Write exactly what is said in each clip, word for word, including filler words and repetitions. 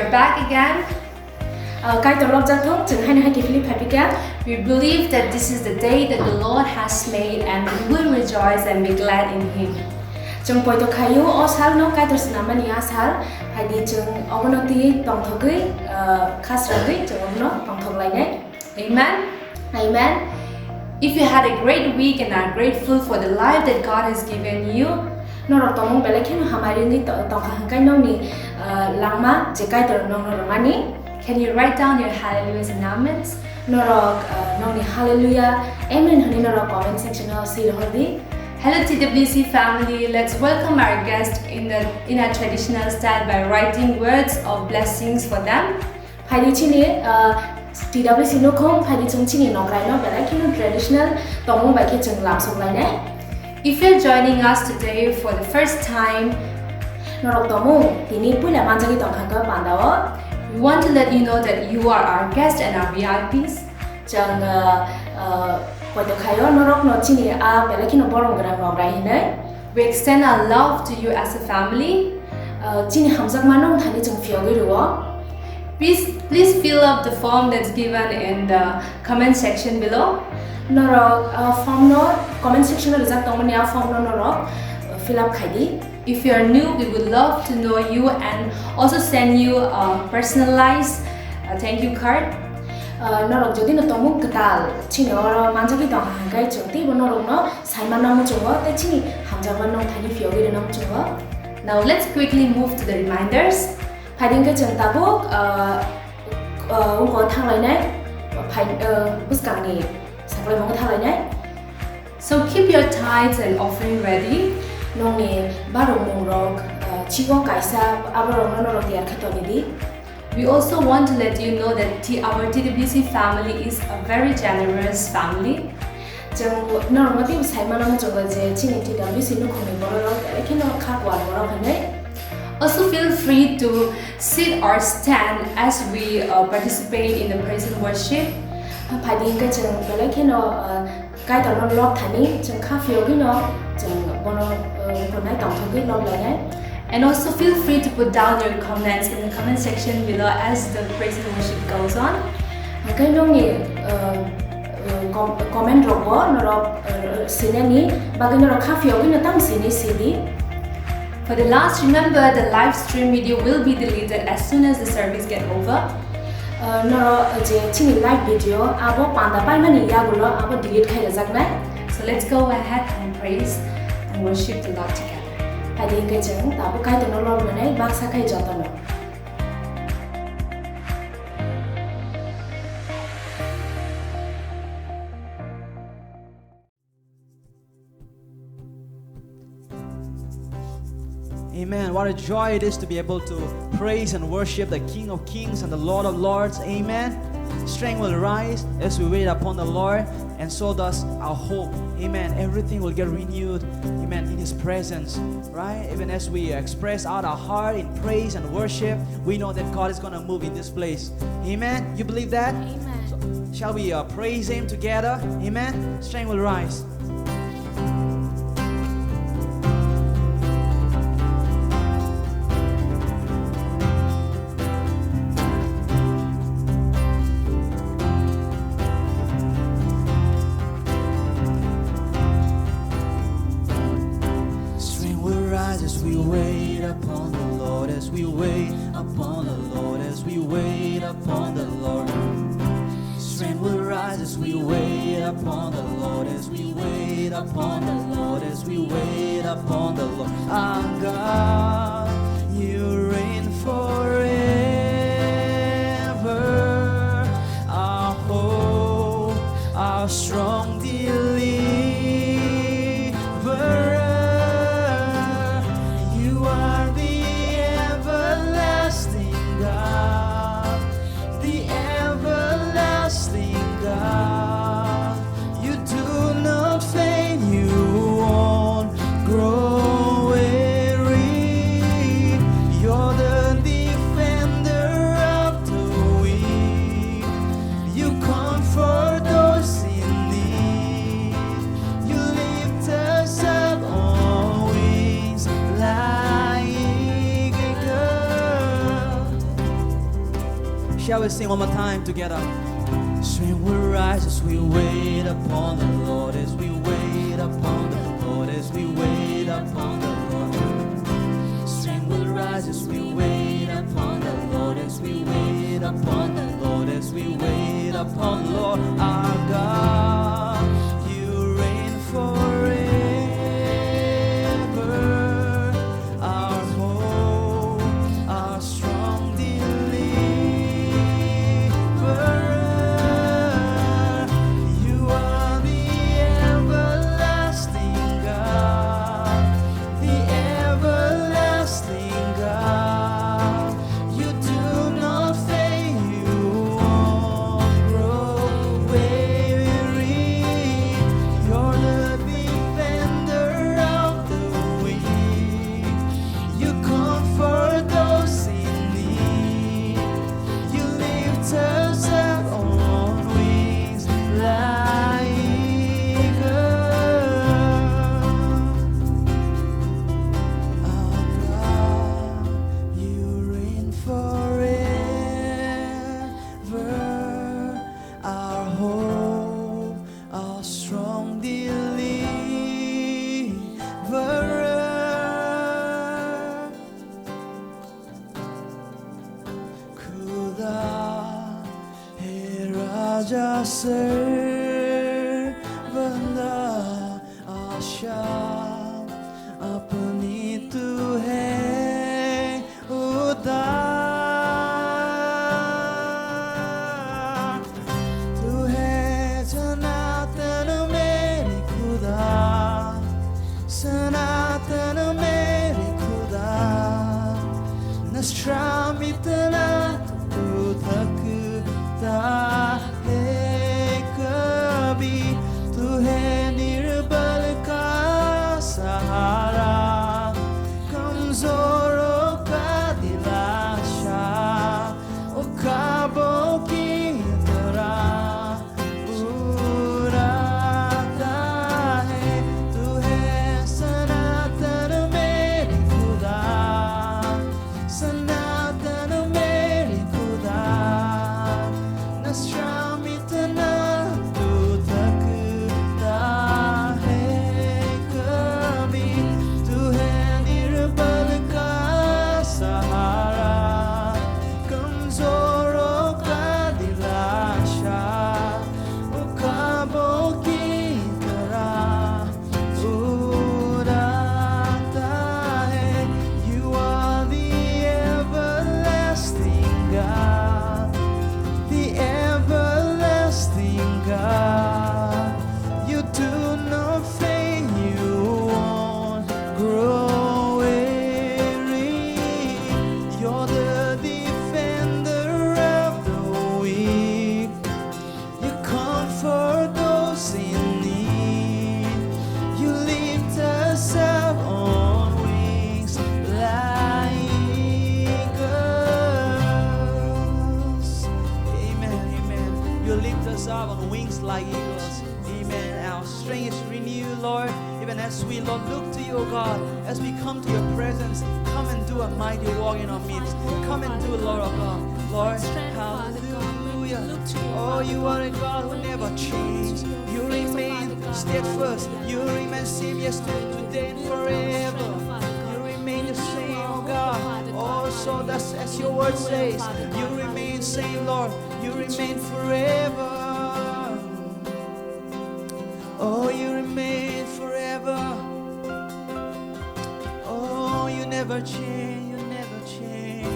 Back again. Uh, Kaitor lobjak thung, chwng haino hai kiphilwi phai phikha. We believe that this is the day that the Lord has made, and we will rejoice and be glad in Him. Chwng poito khaio, o salno Kaitor swnamani a sal, phaidi chwng obono twiwi tongthogwi, uh, khasragwi chwng obono tongthok lainai. Amen. Amen. If you had a great week and are grateful for the life that God has given you, norok tongmung belai kheno hamari wngwi to-, tongkha hwnkhe nokni, uh, langma je Kaitor nokno rwmani, can you write down your hallelujahs and amens? Norok, uh, nokni hallelujah, amen hwnwi norok comment section o swi rohordi. Hello T W C family, let's welcome our guest in the, in a traditional style by writing words of blessings for them. Phaidi chini, uh, T W C nukhung, phaidi chwng chini nokraino belai kheno traditional tongmung bai khe chwng lamsok lainai. If you're joining us today for the first time, norok tongmung tini puila manjagwi tongkha khe pandao. We want to let you know that you are our guest and our V I Ps. Chwng, uh, uh, poito khaio norokno chini a belai kheno borom gwnang nokrai hinwi. We extend our love to you as a family. Uh, chini hamjakmano wngthani chwng phiyogwi rwo. Please, please fill up the form that's given in the comment section below. Norok, uh, form no comment section o rijak tongmani a form no norok, uh, fill up khai di. If you are new, we would love to know you and also send you a personalized, uh, thank you card. Uh, norok jodi no tongmung kwtal chini oro manjagwi tongkha hwnkhe chwng teibo norokno Saimano muchungo tei chini hamjakma nung thani phiyogwi rwna muchungo. Now let's quickly move to the reminders. Phaidi hwnkhe chwng tabuk, uh, uh, wngkho thanglainai phai, uh, bwskangni saklaimungo thanglainai. So keep your tithes and offering ready. Nongni barok mungrok, uh, chigo kaisa aborokno norok tiyar khe tonidi. We also want to let you know that T-, our T W C family is a very generous family. Chwng norokno teibo sai mano muchungo je chini T W C nukhungni bororok belai kheno kha kuar borok hinwi. Also feel free to sit or stand as we, uh, participate in the praise and worship. Phaidi hwnkhe chwng belai kheno, uh, Kaitorno lobthani chwng kha phiyogwino chwng bono, uh, tongnai tongthogwi loblainai. And also feel free to put down your comments in the comment section below as the praise and worship goes on. Hwnkhe nongni, uh, uh, com-, comment rokbo norok, uh, sinani bagwi norok kha phiyogwino tamo sini sidi. For the last, remember the live stream video will be deleted as soon as the service get over. Uh, norok je chini live video abo panda paimani yagulo abo delete khai rwjaknai. So let's go ahead and praise and worship the Lord together. Phaidi hwnkhe chwng tabuk Kaitorno lobnanai baksa khai jotono. Amen. What a joy it is to be able to praise and worship the King of Kings and the Lord of Lords. Amen. Strength will rise as we wait upon the Lord, and so does our hope. Amen. Everything will get renewed. Amen. In His presence, right? Even as we express out our heart in praise and worship, we know that God is gonna move in this place. Amen. You believe that? Amen. So, shall we, uh, praise Him together? Amen. Strength will rise. Strength will rise as we wait upon the Lord, as we wait upon the Lord, as we wait upon the Lord. Strength will rise as we wait upon the Lord, as we wait upon the Lord, as we wait upon the Lord. Our God, you reign forever. Our hope, our strong deliverer. You are the everlasting God, the everlasting God. You do not fail, you won't grow weary. You're the defender of the weak. You comfort those in Let's sing one more time together. Strength will rise as we wait upon the Lord, as we wait upon the Lord, as we wait upon the Lord. Strength will rise as we wait upon the Lord, as we wait upon the Lord, as we wait upon Lord our God. You reign forever, our hope, our strong deliverer. You are the everlasting God, the everlasting God. You do not fail, you won't grow weary. You're the defender of the weak. You comfort those in need. You lift us up on wings like eagles. Our God, you reign forever. Our hope, our strong deliverer. खुदा हे राजा, सर्वदा आशा अपनी तू है उदार। तू है सनातन मेरे खुदा, सनातन मेरे खुदा। नशा में इतना तू थकता है कभी। तू है निर्बल का सहारा, कमजोरों का दिलासा। वो ख्वाबों की तरह उड़ाता है। तू है सनातन मेरे खुदा, सनातन मेरे खुदा। नशा में इतना तू थकता है कभी। तू है निर्बल का सहारा, कमजोरों का दिलासा। वो ख्वाबों की तरह उड़ाता है। You are the everlasting God, the everlasting God. You do not fail, you won't grow weary. You're the defender of the weak. You comfort those in need. You lift us up on wings like eagles. Amen, amen. You lift us up on wings like eagles. Amen. Our strength is renewed, Lord. Even as we, Lord, look to you, O God, as we come to your presence, come and do a mighty work in our midst. Come and do, Lord, O God. Lord, hallelujah. Oh, you are a God who never changes. You remain steadfast. You remain same yesterday, today, and forever. You remain the same, oh God. Oh, so that's as your word says. You remain same, Lord. You remain forever. Oh, you remain forever. Oh, you never change, you never change.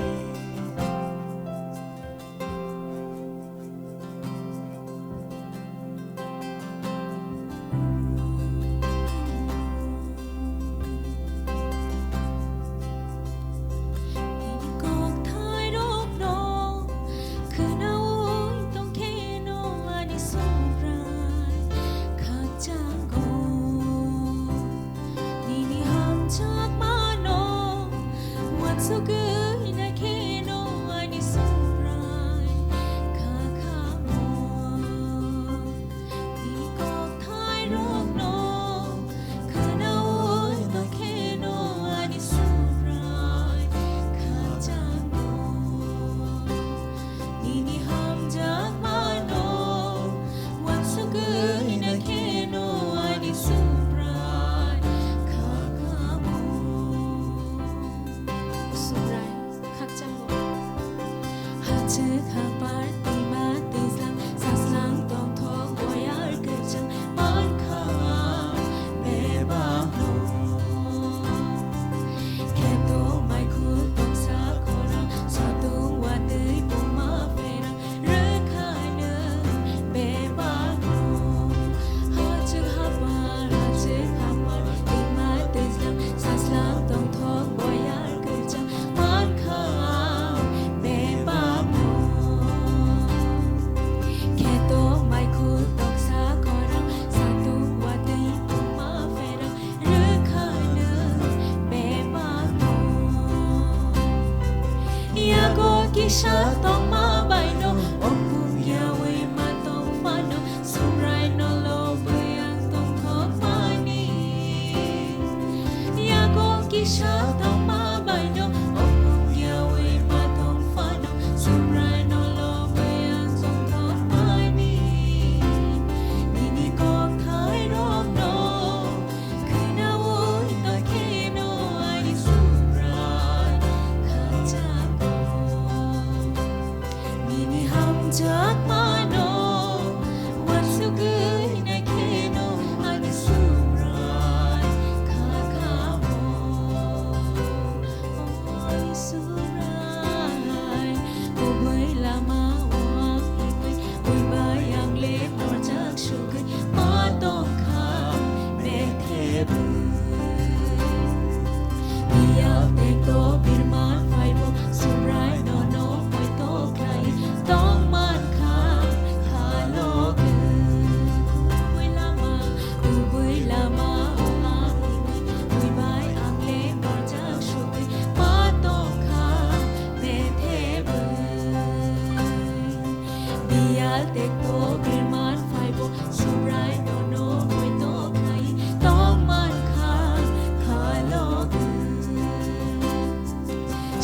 Nini kokthairokno khwnaui tongkhe Chakmano, wansugwi naikheno ani Subrai kha khamo. O ani Subrai, kubui lama o ang himwi, buibai ang le norjak sugwi ma tongkha methebwi. Biyal tei tobir man phaibo, Subrai nono poito khlai tong mankha khalogwi. Kubui lama, kubui lama o ang himwi, buibai ang le norjak sugwi ma tongkha methebwi. Biyal tei tobir man phaibo, Subrai nono poito khlai tong mankha khalogwi.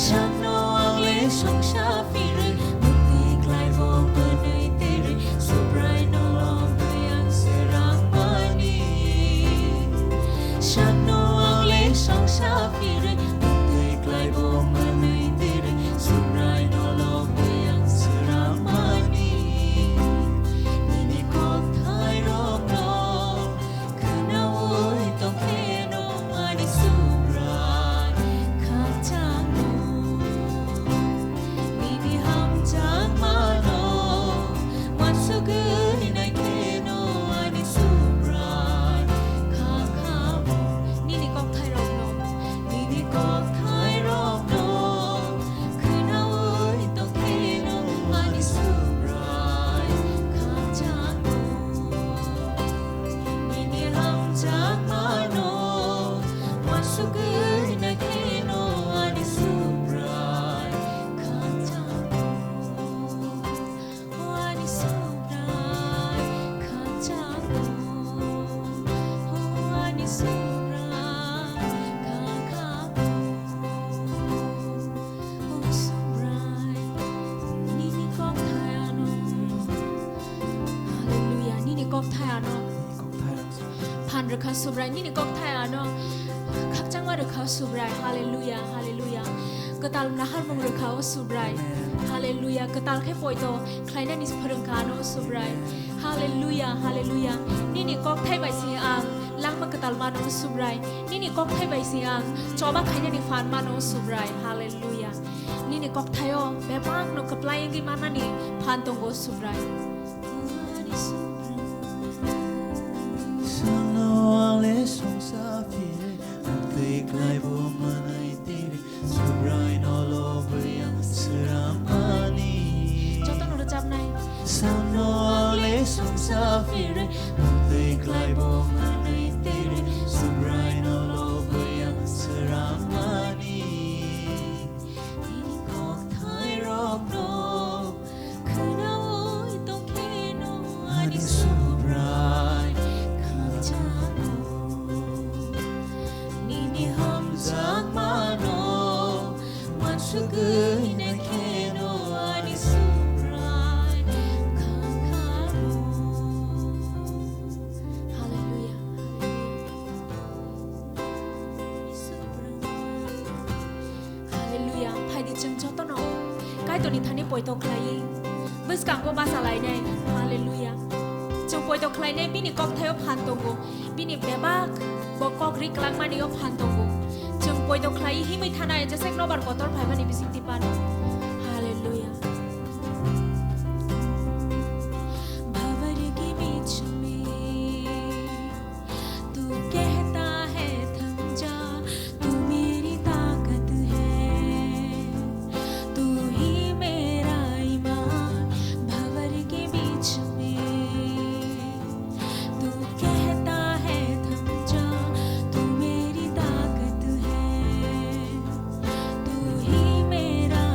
Sakno ang le songsa phirwi, muktwi klaibo mwnwi twirwi, Subrai no lobwi ang srang mani. Sakno ang le songsa phirwi, muktwi klaibo mwnwi twirwi, Subrai no lobwi ang srang mani. Nini kokthai rokno khnaui tongkheno ani Subrai khakchangno. Nini hamjakmano wansugwi naikheno ani Subrai kha khamo. Nini kokthairokno, nini kokthairokno khnaui tongkheno ani Subrai khakchangno. Nini hamjakmano wansugwi naikheno ani Subrai khakchangno. O ani Subrai khakchangno. O ani Subrai khakchangno. O Subrai, nini kokthai ano. Hallelujah, nini kokthai ano. Phan rwkha Subrai, nini kokthai ano khakchangma rwkha Subrai. Hallelujah, hallelujah. Kwtal naharmung rwkha o Subrai. Amen. Hallelujah, kwtal khe poito khlainani phwrwngkha ano o Subrai. Hallelujah, hallelujah. Nini kokthai bai se ang langma kwtal mano o Subrai. Nini kokthai bai se ang choba khainani phan mano o Subrai. Hallelujah. Nini kokthaio bebakno kwplai wngwi mannani phan tongo o Subrai. Sano ang le songsa phire, ang twi klaibo mwnwi tiri, Subrai no lobwi ang srang mani. Jotono rwchapnai. Sano ang le songsa phire, ang twi klaibo mwnwi tiri, Subrai no lobwi ang srang mani. Nini kokthairokno khnaui tongkheno ani Subrai khakchangno. Nini hamjakmano wansugwi naikheno ani Subrai khakchangno. Hallelujah. Hallelujah. Phaidi chwng jotono Kaitorni thani poito khlaiwi bwskango bachalainai. Hallelujah. Chwng poito khlainai bini kokthaio phan tongo. Bini bebak bo kok ri kwlangmani o phan tongo. Chwng poito khlaiwi himwi thanai jesek nobar kotor phaimani bisingtwi phano. Hallelujah. Bhabar ke beech mein तू कहता है थम जा, तू मेरी ताकत है, तू ही मेरा ईमान भंवर के बीच में। तू कहता है थम जा, तू मेरी ताकत है, तू ही मेरा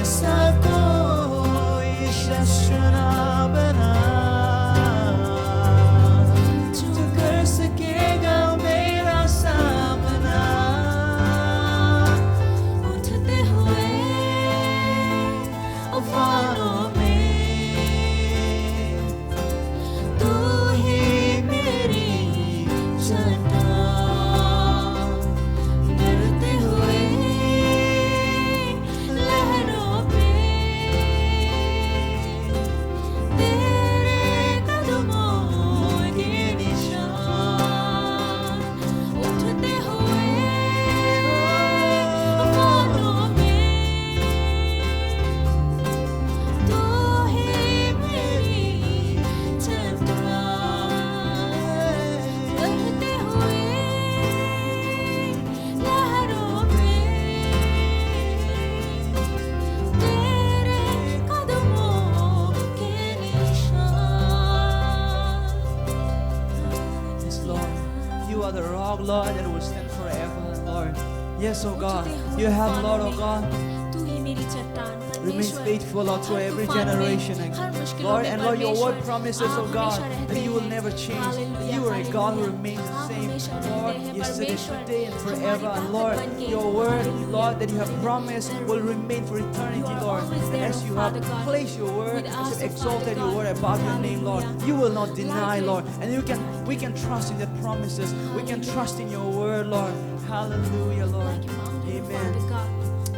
ऐसा कोई शख्स ना बना, जो कर सकेगा मेरा सामना। उठते हुए तूफानों में तू ही मेरी चट्टान, डरते हुए लहरों पे तेरे कदमों के निशान। उठते हुए तूफानों में तू ही मेरी चट्टान, डरते हुए लहरों में तेरे कदमों के निशान। Yes, Lord. You are the rock, Lord, that will stand forever, Lord. Yes, oh God. You have, Lord, oh God, remain faithful, Lord, to every generation, Lord. And Lord, your word promises, oh God, that you will never change. You are a God who remains the same, Lord, yesterday, today, and forever. And Lord, your word, Lord, that you have promised will remain for eternity, Lord. And as you have placed your word, as you have exalted your word above your name, Lord, you will not deny, Lord. And you can, we can trust in that promises. We can trust in your word, Lord. Hallelujah, Lord. Amen.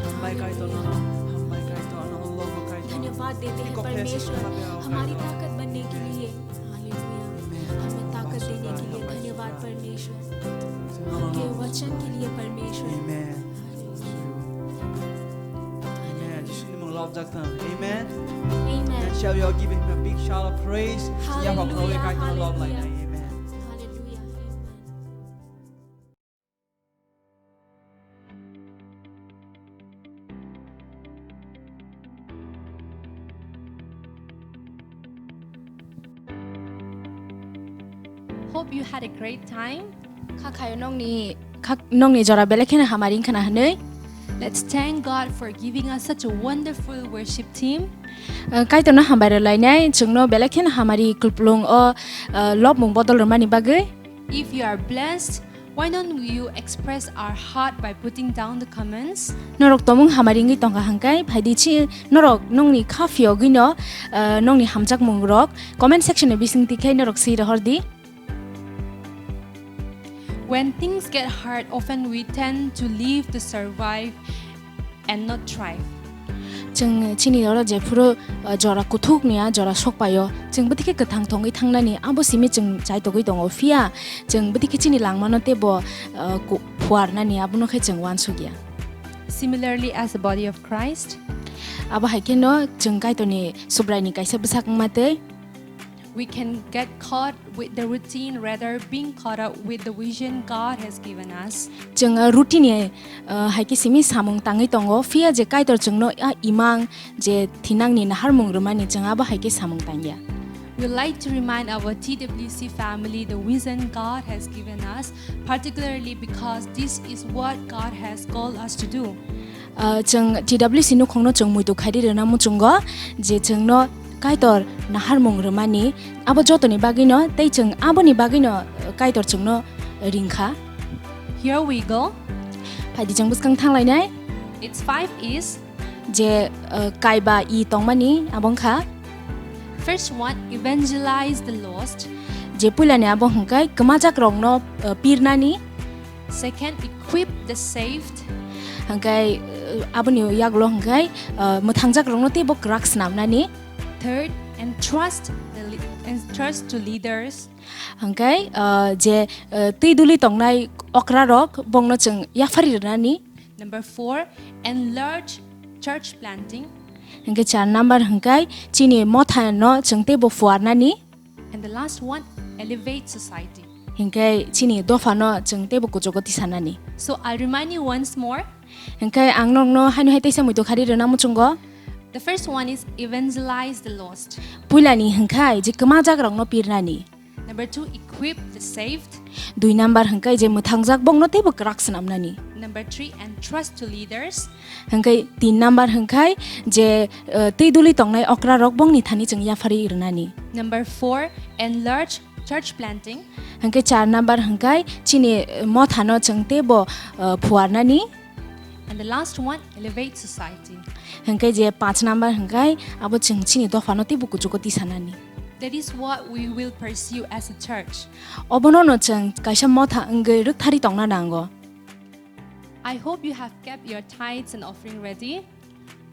Hambai kaitor no, hambai kaitor no, lobo kaitor. धन्यवाद देते हैं परमेश्वर, हमारी ताकत बनने के लिए। हालेलुया। हमें ताकत देने के लिए धन्यवाद परमेश्वर। आपके वचन के लिए परमेश्वर। Amen. Amen. Jisuni mung lobjak thang. Amen. Amen. And shall we all give him a big shout of praise? Hallelujah. Yapha khoroknwi kaitor loblainai. Amen. Hallelujah. Amen. Hope you had a great time. Kha khayo nongni, kha, nongni jora belai kheno hamari wngkha na hwnwi. Let's thank God for giving us such a wonderful worship team. Uh, Kaitorno hambai rwlainai, chwngno belai kheno hamari kulplung o, uh, lobmung bodol rwmani bagwi. If you are blessed, why don't you express our heart by putting down the comments? Norok tomung hamari wngwi tongkha hwnkhe, phaidi chi norok nongni kha phiyogwino, uh, nongni hamjakmungrok comment section ni bisingtwi khe norok swi rohordi. When things get hard, often we tend to live to survive and not thrive. Chwng chini oro jephuru, uh, jora kuthukni a jora sokpaio, chwng bwtwi khe kwthang thongwi thangnani abo simi chwng chaitogwi tongo, phiya chwng bwtwi khe chini langmano teibo, uh, ku-, phuarnani abono khe chwng uansukya. Similarly, as a body of Christ, abo hai kheno chwng Kaitorni Subraini kaisa bwsak wngma tei. We can get caught with the routine rather being caught up with the vision God has given us. Chwng, uh, routine ni, uh, hai khe simi samung tangwi tongo, phiya je Kaitor chwngno a imang je thinangni naharmung rwmani chwng abo hai khe samung tangya. We like to remind our T W C family the vision God has given us, particularly because this is what God has called us to do. Ah, chwng T W C nukhungno chwng muitu khaidi rwna muchungo je chwngno Kaitor naharmung rwmani, abo jotoni bagwino tei chwng aboni bagwino, ah, Kaitor chwngno ringkha. Here we go. Phaidi chwng bwskang thanglainai. It's five E's. Je, ah, kaiba i tongmani abo wngkha. First one, evangelize the lost. Je puilani abo hwnkhe kwmajakrokno, ah, pirnani. Second, equip the saved. Hwnkhe, uh, aboni yagulo hwnkhe, uh, mwthangjak rokno teibo kwrak snamnani. Third, entrust the le-, entrust to leaders. Hwnkhe, uh, je, uh, twi duli tongnai okra rok bongno chwng yaphari rwnani. Number four, enlarge church planting. Hwnkhe char number hwnkhe chini mothano chwng teibo phuarnani. And the last one, elevate society. Hinkhe chini dophano chwng teibo kuchugo tisanani. So I'll remind you once more. Hinkhe ang nokno haino hai teisa muitu khari rwna muchungo. The first one is evangelize the lost. Puilani hinkhe je kwmajakrokno pirnani. Number two, equip the saved. Dui number hwnkhe je mwthangjak bongno teibo kwrak swnamnani. Number three, entrust to leaders. Hwnkhe tin number hwnkhe je, eh, tei duli tongnai okra rok bongni thani chwng yapharwi rwnani. Number four, enlarge church planting. Hwnkhe char number hwnkhe chini, eh, mothano chwng teibo, eh, phuarnani. And the last one, elevate society. Hwnkhe je panch number hwnkhe abo chwng chini dophano teibo kuchugo tisanani. That is what we will pursue as a church. Obono no chwng kaisa motha wngwi rwktharwi tongna nango. I hope you have kept your tithes and offering ready.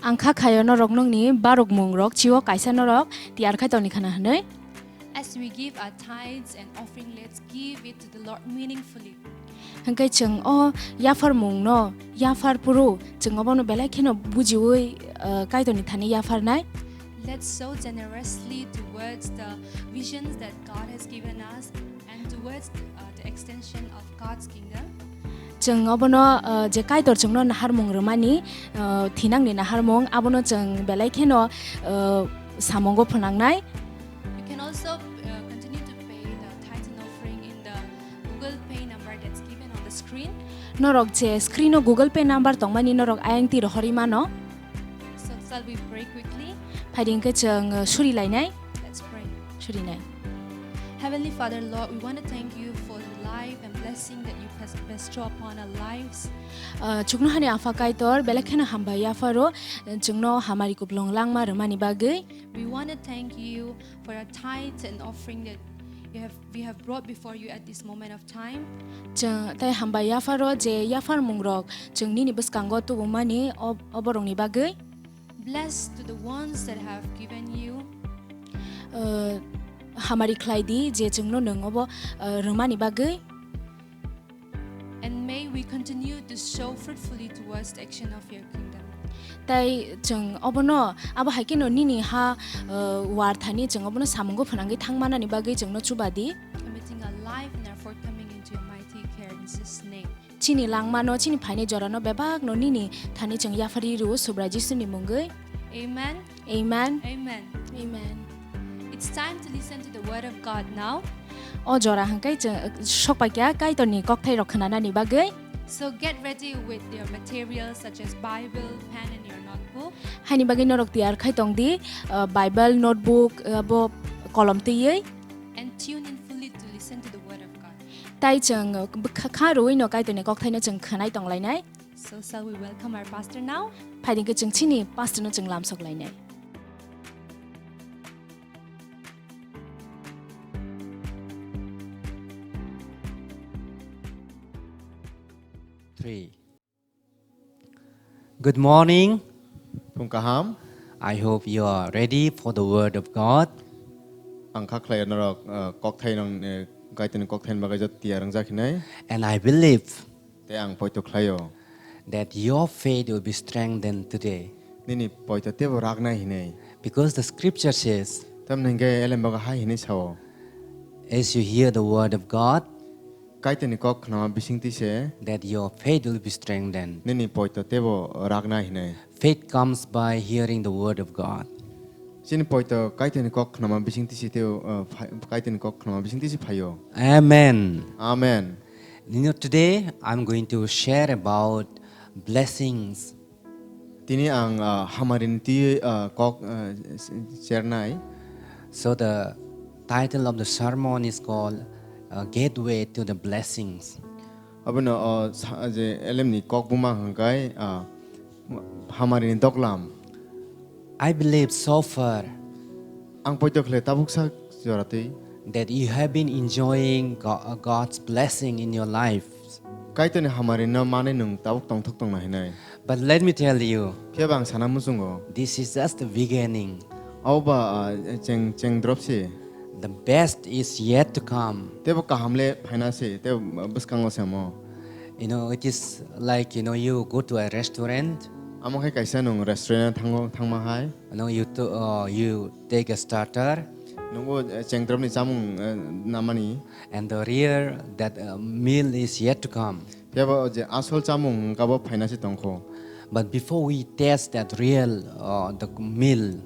Ang kha khayo norok nokni barokmungrok chio kaisa norok tiyar khai tongni khana hwnwi. As we give our tithes and offering, let's give it to the Lord meaningfully. Hwnkhe chwng o yapharmungno yaphar phuru chwng obono belai kheno bujiwi, uh, Kaitorni thani yapharnai. Let's sow generously towards the visions that God has given us and towards, uh, the extension of God's kingdom. Chwng obono, uh, je Kaitor chwngno naharmung rwmani, uh, thinangni naharmung, abono chwng belai kheno, uh, samungo phwnangnai. You can also, uh, continue to pay the tithes and offering in the Google Pay number that's given on the screen. Norok je screen-o Google Pay number tongmani norok ayang twi rohorwi mano. So shall we pray quickly? Phaidi hwnkhe chwng, uh, suri lainai. Let's pray. Surinai. Heavenly Father, Lord, we want to thank you for the life and blessing that you bes-, bestow upon our lives. Uh, chuknohani Apha Kaitor, belai kheno hambai yapharo, uh, chwngno hamari kuplung langma rwmani bagwi. We want to thank you for our tithes and offering that you have, we have brought before you at this moment of time. Chwng tei hambai yapharo je yapharmungrok chwng nini bwskango tubumani ob-, oborokni bagwi. Bless to the ones that have given you. Uh, hamari khlai di je chwngno nwng obo, uh, rwmani bagwi. And may we continue to sow fruitfully towards the action of your kingdom. Tai chwng obono, abo hai kheno nini ha, uh, war thani chwng obono samungo phwnangwi thang manani bagwi chwngno chuba di. Committing our life and our forthcoming into your mighty care in Jesus' name. Chini langmano, chini phaini jorano bebakno nini thani chwng yapharwi rwo Subrai Jisuni mungwi. Amen. Amen. Amen. Amen. It's time to listen to the word of God now. O jora hwnkhe chwng, uh, sokpaikha Kaitorni kokthairok khwnanani bagwi. So get ready with your materials such as Bible, pen and your notebook. Haini bagwi norok tiyar khai tong di, uh, Bible, notebook, uh, bo kolom twiwi. And tune in fully to listen to the word of God. Tai chwng, uh, bwkha-, kha rwino Kaitorni kokthaino chwng khwnai tonglainai. So shall we welcome our pastor now? Phaidi hwnkhe chwng chini pastorno chwng lamsok lainai. Three. Good morning. Phung kaham. I hope you are ready for the word of God. Ang kha khlai norok, uh, kokthai nang, uh, Kaitorni kokthai bagwi jot tiyar wngjak hinai. And I believe Tei ang poito khlaio. That your faith will be strengthened today. Nini poito teibo raknai hinwi. Because the scripture says, Tamni hwnkhe elem bago hai hinwi sao. As you hear the word of God, Kaitorni kok khnama bisingtwi se. That your faith will be strengthened. Nini poito teibo raknai hinwi. Faith comes by hearing the word of God. Chini poito Kaitorni kok khnama bisingtwi se teibo, uh, phai-, Kaitorni kok khnama bisingtwi se phaio. Amen. Amen. You know, today I'm going to share about blessings. Tini ang, ah, hamarini twi, ah, kok, ah, s-, s-, chernai. So the title of the sermon is called, uh, Gateway to the Blessings. Abono, oh, sa-, je elemni kok buma hwnkhe, ah, hamarini doklam. I believe so far Ang poito khle tabuk sak joratwi. That you have been enjoying Go-, God's blessing in your life. Kaitorni hamarino manwi nwng tabuk tongthok tongna hinai. But let me tell you, Phiya ba ang sana muchungo. This is just the beginning. Abo ba, ah, cheng, cheng drop se. The best is yet to come. Teibo kaham le phaina se, teibo bwskango se mo. You know, it is like, you know, you go to a restaurant. Amo khe kaisa nwng restaurant thango, thangma hai. You know, you to, uh, you take a starter. Nungo, eh, chengdrop ni chamung, eh, namani. And the real that, uh, meal is yet to come. Phiya ba o je asol chamung wngkha bo phaina se tongkho. But before we taste that real, uh, the meal,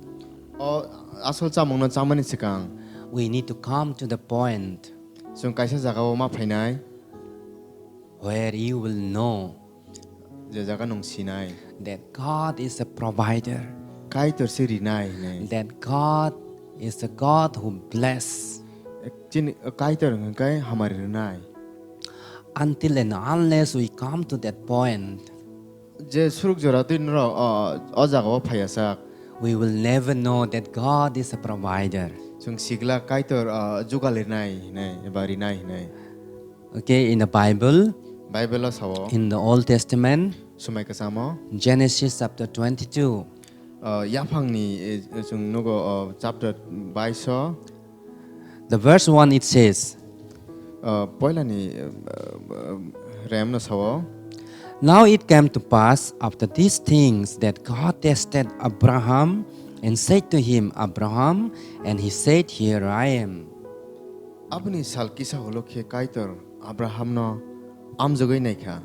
O asol chamung no chamani swkang. we need to come to the point Chwng kaisa jagao ma phainai, where you will know je jaga nwng sinai, that God is a provider, Kaitor se rinai hinwi. That God is a God who bless. Chini Kaitor hwnkhe hamari rwnai. Until and unless we come to that point, Je suruk jora twi norok o, o jagao phaiya sak, we will never know that God is a provider. Chwng sigla Kaitor, o, jugal rinai hinwi eba rinai hinwi. Okay, in the Bible, Bible o sao, in the Old Testament, Swmai Kwchamo, Genesis chapter twenty-two, o, yaphangni, e, chwng nugo, o, chapter baiso. The verse one, it says, Uh, poilani, uh, uh, remno sao. Now it came to pass after these things that God tested Abraham and said to him, "Abraham," and he said, "Here I am." Aboni sal kisa ulo khe Kaitor Abrahamno amjogwi naikha.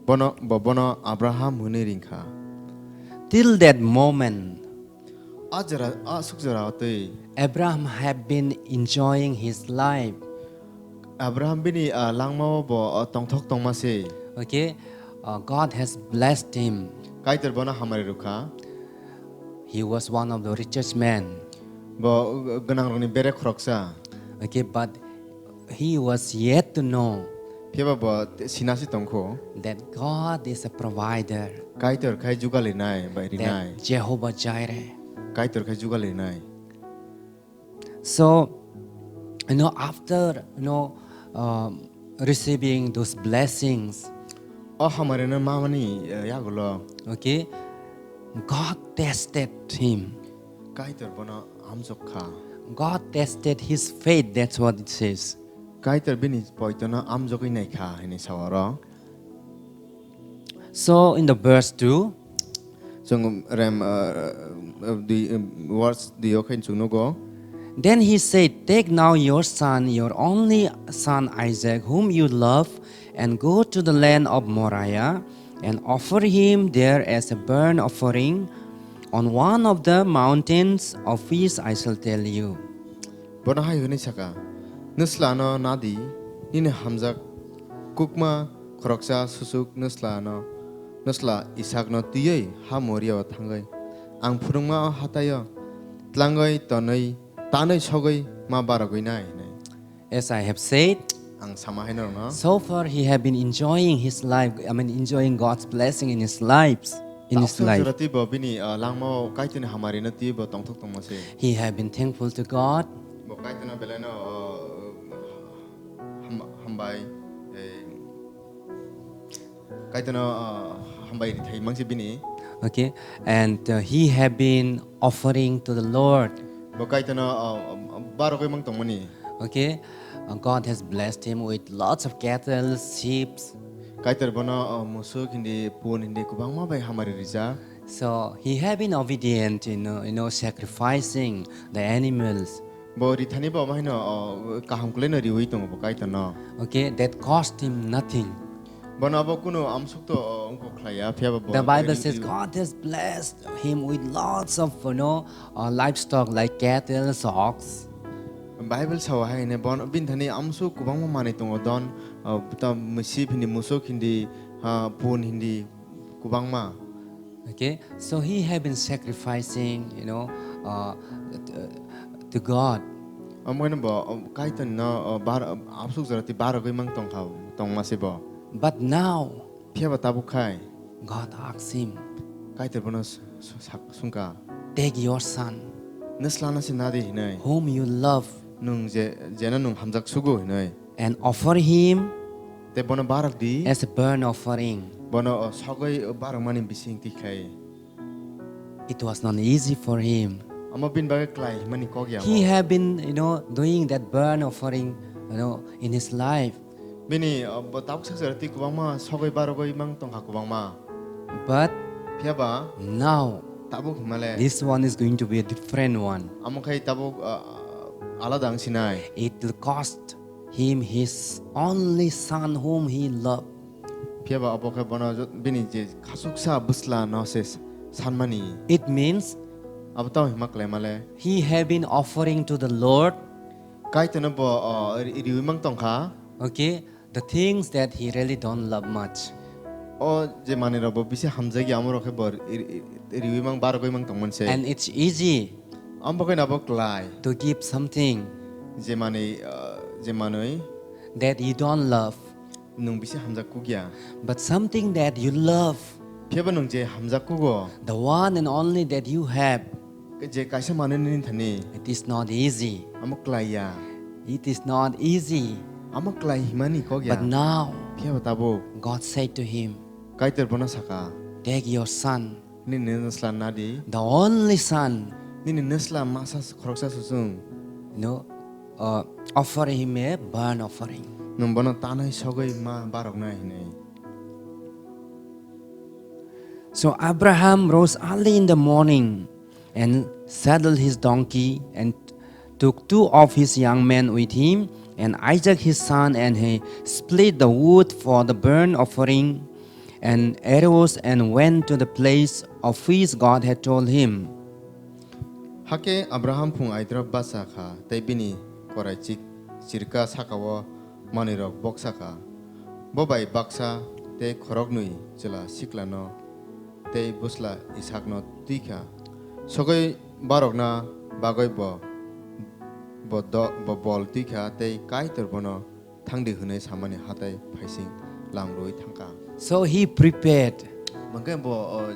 Bono, bo-, bono Abraham hwnwi ringkha. Till that moment, A jora, a suk jora twi. Abraham had been enjoying his life. Abraham bini, ah, langmao bo, ah, tongthok tongma se. Okay, uh, God has blessed him. Kaitor bono hamari rwkha. He was one of the richest men. Bo, uh, gwnangrokni bere khoroksa. Okay, but he was yet to know Phiya ba bo te-, sina se tongkho. That God is a provider. Kaitor khai jugalinai, bai rinai. That Jehovah Jireh. Kaitor khai jugalinai. So, you know, after, you know, um, receiving those blessings, O hamarino mamani, eh, yagulo. Okay, God tested him. Kaitor bono amjok kha. God tested his faith, that's what it says. Kaitor bini poitono amjogwi naikha hwnwi sao oro. So in the verse two, Chwng rem, uh, uh, dui, um, verse dui o khe chwng nugo. Then he said, "Take now your son, your only son Isaac, whom you love, and go to the land of Moriah, and offer him there as a burnt offering on one of the mountains of which I shall tell you." Bono hai hwnwi saka, "Nwslano nadi, nini hamjak kukma khoroksa susuk nwslano, nwsla Isakno twiwi ha Moriao thangwi ang phunukma o hataio tlangwi tonwi tanwi sogwi ma barogwinai," hwnwi. As I have said, Ang sama hai norokno. So far he have been enjoying his life, I mean, enjoying God's blessing in his lives, in his Tabuk life. Jora twi bo bini, uh, langmao Kaitorni hamarino twi bo tongthok tongma se. He have been thankful to God. Bo Kaitorno belaino, uh, ham-, hambai, eh, Kaitorno, uh, hambai rithai mangsi bini. Okay, and, uh, he have been offering to the Lord. Bo Kaitorno, uh, barogwi mang tongmani. Okay, uh, God has blessed him with lots of cattle, sheep. Kaitor bono, uh, musuk hindi, pun hindi kwbangma bai hamari rijak. So he have been obedient, you know, you know, sacrificing the animals. Bo rithani bo omo haino, o, kaham kwlaino riwi tongo bo Kaitorno. Okay, that cost him nothing. Bono abo kunu amsuk to, o, wngkok khlaiya, phiya ba bo The Bible says God has blessed him with lots of, you know, uh, livestock like cattle, ox. Bible sao hai hwnwi bon-, bini thani amsuk kwbangma manwi tongo, don, o, ta mwsip hindi, musuk hindi, ha, pun hindi, kwbangma. Okay, so he had been sacrificing, you know, uh, to, to God. Omo hwnwi bo, um, Kaitorno, uh, bar-, um, amsuk jora twi barogwi mang tongkha, tongma se bo. But now, Phiya ba tabuk khai God asked him, Kaitor bono s-, s-, sak-, sungkha, "Take your son, Nwslano se nadi hinwi. Whom you love, Nwng je, jeno nwng hamjak sugo hinwi. And offer him Tei bono barok di. As a burnt offering." Bono, o, sogwi barokmani bising twi khlai. It was not easy for him. Omo bini bagwi klai himani kok ya. He have been, you know, doing that burnt offering, you know, in his life. Bini, o, bo tabuk sak jora twi kwbangma sogwi barogwi mang tongkha kwbangma. But Phiya ba now, tabuk himale this one is going to be a different one. Omo khai tabuk, o, alada wng sinai. It will cost him his only son whom he loved. Phiya ba obo khe bono jo-, bini je khasuksa bwsla no se s-, sanmani. It means Abo tamo hima klai male. He have been offering to the Lord Kaitorno bo, o, ri-, riwi mang tongkha. Okay, the things that he really don't love much. O je manwi rok bo bisi hamjakya, amo rok khe bo ri-, ri-, riwi mang, barogwi mang tongmani se. And it's easy Amo khe nabo klai. To give something Je manwi, o, je manwi that you don't love. Nwng bisi hamjak kukya. But something that you love, Phiya bo nwng je hamjak kugo. The one and only that you have, Je kaisa manwi nini thani. It is not easy. Amo klai ya. It is not easy. Amo klai himani kok ya. But now, Phiya bo tabuk. God said to him, Kaitor bono saka. Take your son. Nini nwsla nadi. The only son. Nini nwsla masa khoroksa susung. You know, uh, offer him a burnt offering. Nwng bono tanwi sogwi ma baroknai hinwi. So Abraham rose early in the morning and saddled his donkey and took two of his young men with him and Isaac his son, and he split the wood for the burnt offering and arose and went to the place of which God had told him. Hakhe Abraham phung aidro bacha kha tei bini korai chik-, chirka saka-o manwirok boksa kha. Bo bai baksa tei khoroknwi chwla siklano tei bwsla Isakno twi kha. Sogwi barokna bagwi bo, bo do-, bo bol twi kha tei Kaitor bono thangdi hwnwi samani hatai phaising lam rwui thangkha. So he prepared. Hwnkhe bo, o,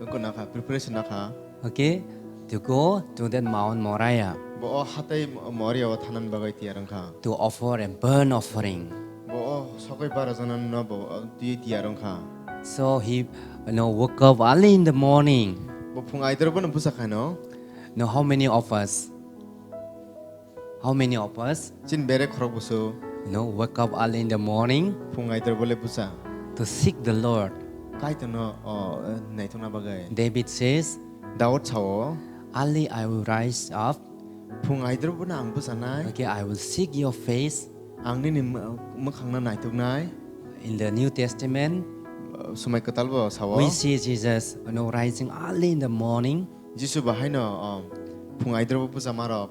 wngkha nakha, preparation nakha. Okay, to go to that Mount Moriah. Bo o hatai Mo-, Moriah o thanani bagwi tiyar wngkha. To offer a burnt offering. Bo o sokoi bara janano bo, o, twi tiyar wngkha. So he, you know, woke up early in the morning. Bo phung aidro bono bwsa khaino. Now, how many of us? How many of us, Chini bere khorok busu. You know, wake up early in the morning Phung aidro bole bwsa. To seek the Lord? Kaitorno, o, naithokna bagwi. David says, Daud sao, "Early I will rise up. Phung aidro bono ang bwsanai. Okay, I will seek your face." Ang nini mw-, mwkhangno naithoknai. In the New Testament, O, Swmai Kwtal bo sao. We see Jesus, you know, rising early in the morning. Jisu bahaino, o, phung aidro bo bwsa marok.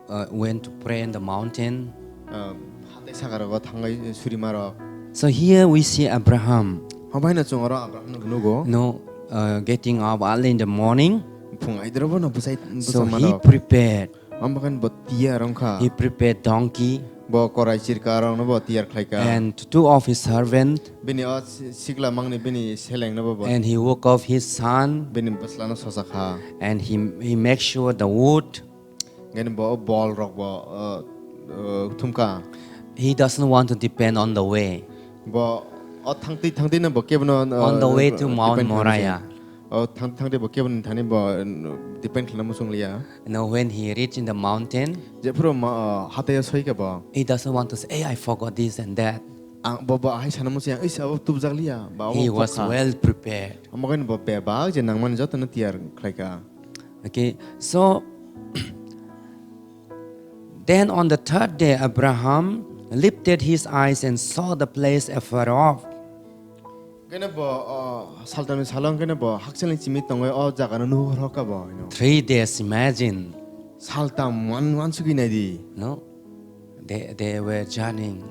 Uh, went to pray in the mountain. Uh, hatai sakarogo thangwi surimarok. So here we see Abraham. Hobaino chwng oro Abrahamno nugo. No, uh, getting up early in the morning. Phung aidrobo no bwsai. So he bwsamarok prepared. Ambakan bo tiyar wngkha. He prepared donkey. Bo korai chirka rokno bo tiyar khlaika. And two of his servant. Bini o si-, sikla mangni bini selengno bo bo. And he woke up his son. Bini bwslano sosa kha. And he, he make sure the wood. Gani bo bol rok bo, uh, uh, thumka. He doesn't want to depend on the way. Bo o thangtwi thangtwi no bo kebono, uh, On the way to uh, Mount depend khlaina Moriah. O thang thangtwi bo kebono thani bo, uh, depend khlaina muchung liya. You know, when he reached in the mountain, Jephuru ma, uh, hataya soika bo. He doesn't want to say, "Hey, I forgot this and that." Ang bo bo ahai sana muchung ya, "Is abo tubjak liya." Ba abo He was pokha. Well prepared. Amo gani bo bebak je nangmani jotono tiyar khlaika. Okay, so then on the third day, Abraham lifted his eyes and saw the place afar off. Kene bo, o, saltamni salo kene bo hakchalni chimi tongwi o jagano nuhur hokha bo hino. Three days, imagine. Saltam wan, wansugwi naidi. No? They, they were journeying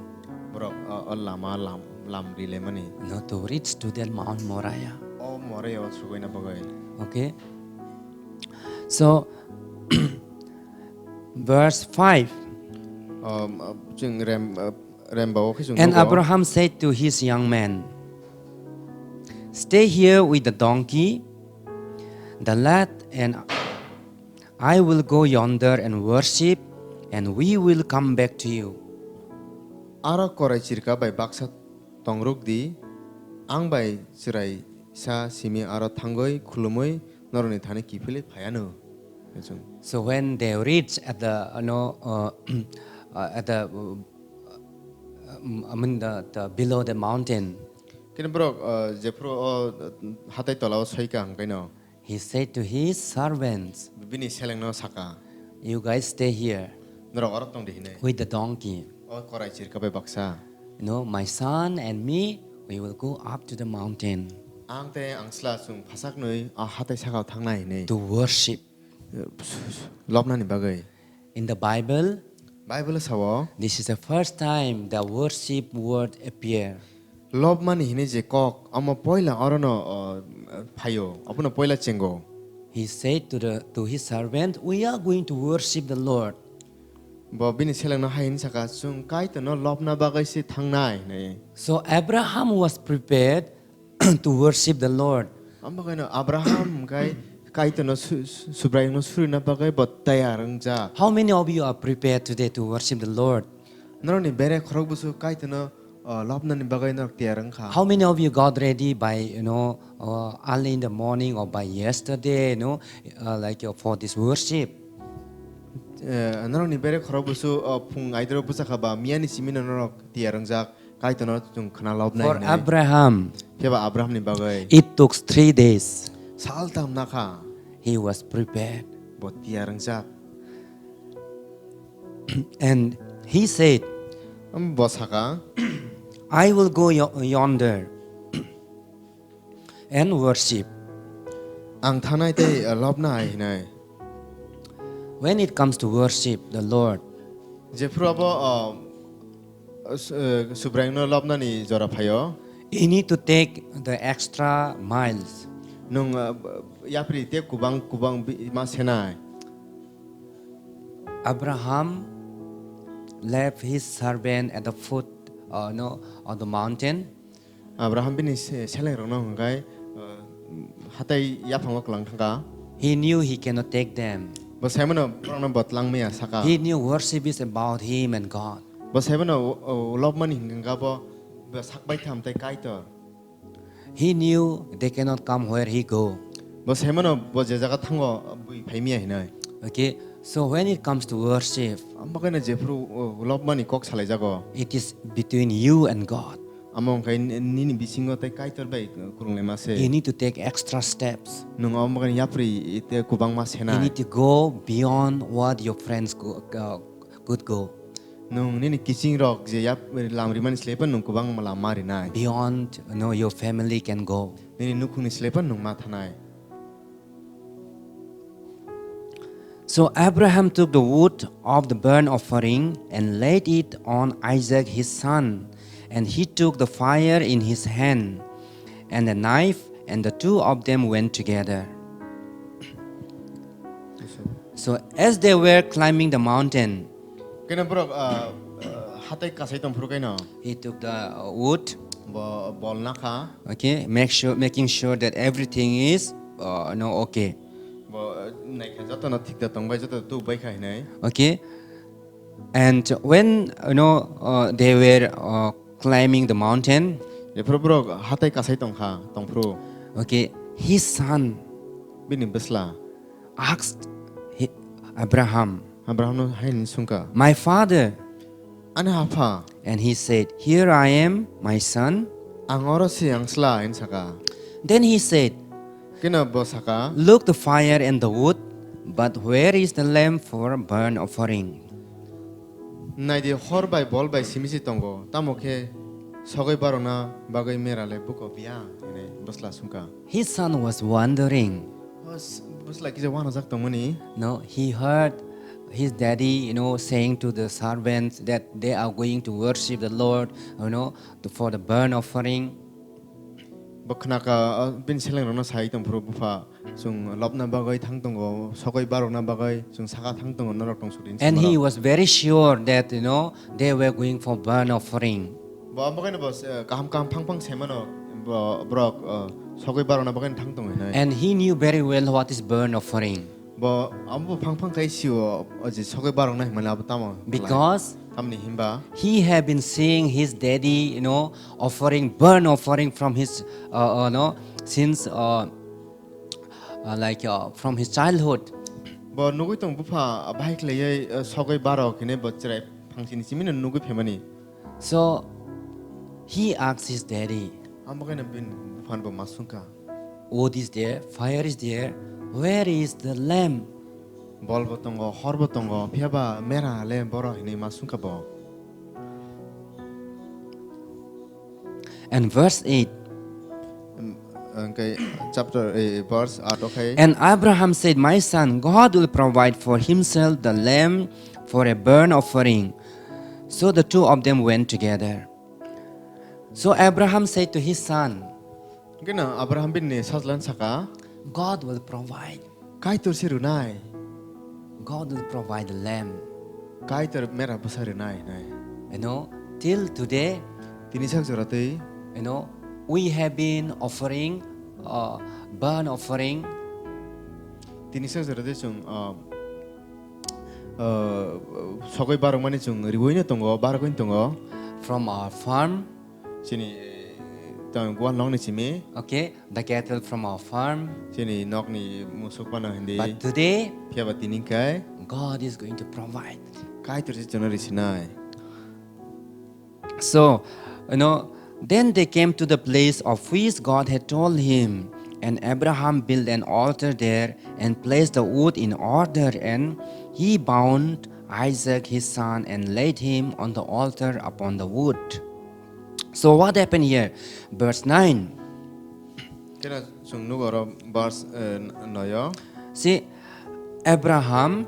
Borok, o, o lama lam, lam rilaimani. No, to reach to that Mount Moriah. O Moriah o sugwina bagwi. Okay? So, verse five. Um, uh, chwng rem, uh, remba o khe chwng And nugo. Abraham said to his young men, "Stay here with the donkey, the lad and I will go yonder and worship, and we will come back to you." Aro korai chirka bai baksa tongruk di, ang bai chwrai sa simi aro thangwi khulumwi norokni thani kiphilwi phaianw. Hwnwi chwng. So when they reach at the, you know, uh, uh, at the, uh, um, I mean the, the below the mountain, Kini borok, uh, jephuru o, uh, hatai tola o soika hwnkhe no. He said to his servants, Bini selengno saka, "You guys stay here Norok oro tong di hinwi. With the donkey. O korai chirka bai baksa. You know, my son and me, we will go up to the mountain Ang tei ang sla chwng phasaknwi a hatai sakao thangnai hinwi. To worship." Lobnani bagwi. In the Bible, Bible sao, this is the first time the worship word appear. Lobmani hinwi je kok, omo poila orono, o, phaio, obono poila chengo. He said to the, to his servant, "We are going to worship the Lord." Bo bini selengno hai hwnwi saka, "Chwng Kaitorno lobna bagwi se thangnai," hinwi. So Abraham was prepared to worship the Lord. Omo kaino Abraham kai Kaitorno su-, su-, Subraiyungno surina bagwi bo tayar wngjak. How many of you are prepared today to worship the Lord? Norokni bere khorok busu Kaitorno, uh, lobnani bagwi norok tayar wngkha. How many of you got ready by, you know, uh, early in the morning or by yesterday, you know, uh, like, uh, for this worship? Eh, norokni bere khorok busu, uh, phung aidro bwsakha ba miyani simino norok tayar wngjak. Kaitorno chwng khna lobnai. For hinwi. Abraham, phiya ba Abrahamni bagwi. It took three days. Saltham nakha. He was prepared. Bo tiyar wngjak. And he said, Bo saka, "I will go yo-, yonder and worship." Ang thanai tei, uh, lobnai hinai. When it comes to worship the Lord, jephru abo, uh, s-, uh, Subraiyungno lobnani jora phaio, you need to take the extra miles. Nwng, uh, yapri tei kubang kubang bi-, ma senai. Abraham left his servant at the foot, uh, no, of the mountain. Abraham bini se-, selengrokno hwnkhai, uh, hatai yaphango kwlang thangkha. He knew he cannot take them. Bo saimano borokno bo twlangmaya saka. He knew worship is about him and God. Bo saimano, uh, lobmani hwnkhai bo, bo sakbaitham tei Kaitor. He knew they cannot come where he go. Bo saimano bo je jaga thango bui phaimiya hinai. Okay, so when it comes to worship, amo kaino jephru, uh, lobmani kok salaijago, it is between you and God. Amo wngkha n-, nini bisingo tei Kaitor bai kwrwnglaima se. You need to take extra steps. Nwng amo kaino yapri tei kubangma senai. You need to go beyond what your friends go, uh, could go. Nwng nini kiching rok je yap lam rimani slai phano nwng kwbangma lam ma rinai. Beyond, you know, your family can go. Nini nukhungni slai phano nwng ma thanai. So Abraham took the wood of the burnt offering and laid it on Isaac his son, and he took the fire in his hand and the knife, and the two of them went together. So as they were climbing the mountain, keno borok, ah, ah, hatai kasai tongphuru kaino. He took the, uh, wood. Bo bol nakha. Okay, make sure, making sure that everything is, uh, no, okay. Bo, uh, naikha jotono thik da tongbai, joto tu bai kha hinai. Okay. And when, you know, uh, they were, uh, climbing the mountain, jephru borok hatai kasai tongkha, tongphuru. Okay, his son, bini bwsla, asked he, Abraham, Abrahamno hai hwnwi swngkha, "My father." Ani apha. And he said, "Here I am, my son." Ang oro se, ang sla, hwnwi saka. Then he said, keno bo saka, "Look the fire and the wood, but where is the lamb for burnt offering?" Naidi, hor bai bol bai simi se tongo, tamo khe sogwi barokna bagwi mera le buko biya, hwnwi bwsla swngkha. His son was wondering. Bwsla kisa uanajak tongmani. No, he heard his daddy, you know, saying to the servants that they are going to worship the Lord, you know, for the burnt offering. Bo khnakha, uh, bini selengrokno sai tongphuru, "Bupha, chwng lobna bagwi thang tongo, sogwi barokna bagwi chwng saka thang tongo, norok tong sudi," hinwi. And he was very sure that, you know, they were going for burnt offering. Bo amo kaino bo, uh, kaham kaham phang phang saimano, bo, borok, uh, sogwi barokna bagwi thang tongo hinwi. And he knew very well what is burnt offering. Bo amo bo phang phang khai sio, o je sogwi barokna hinmani abo tamo khlai. Because tamni hinba he had been seeing his daddy, you know, offering burnt offering from his, uh, uh, no, since, uh, uh, like, uh, from his childhood. Bo nugwi tong bupha, bahai khlaiwi, uh, sogwi barok hinwi bo chwrai phangsini simino nugwi phaimani. So he asked his daddy, amo kaino bini buphano bo ma swngkha, "Wood is there, fire is there, where is the lamb?" Bol bo tongo, hor bo tongo, phiya ba mera le boro hinwi ma swngkha bo. And verse eight. Um, Hwnkhe chapter, eh, verse aat o khai. And Abraham said, "My son, God will provide for himself the lamb for a burnt offering." So the two of them went together. So Abraham said to his son, Hwnkhe no Abraham bini sajlan saka, "God will provide. Kaitor se rwnai. God will provide the lamb." Kaitor mera bwsa rwnai hinai. You know, till today, tini sak jora twi, you know, we have been offering, uh, burnt offering. Tini sak jora twi chwng, uh, uh, sogwi barokmani chwng riwino tongo, barokni tongo. From our farm. Chini, eh, tong gual nokni simi. Okay, the cattle from our farm. Chini nokni musuk pano hindi. But today, phiya ba tini kai, God is going to provide. Kaitor se chwngno risinai. So, you know, then they came to the place of which God had told him, and Abraham built an altar there and placed the wood in order, and he bound Isaac his son and laid him on the altar upon the wood. So what happened here? Verse nine. Kena chwng nugo oro verse, eh, noyo. See, Abraham,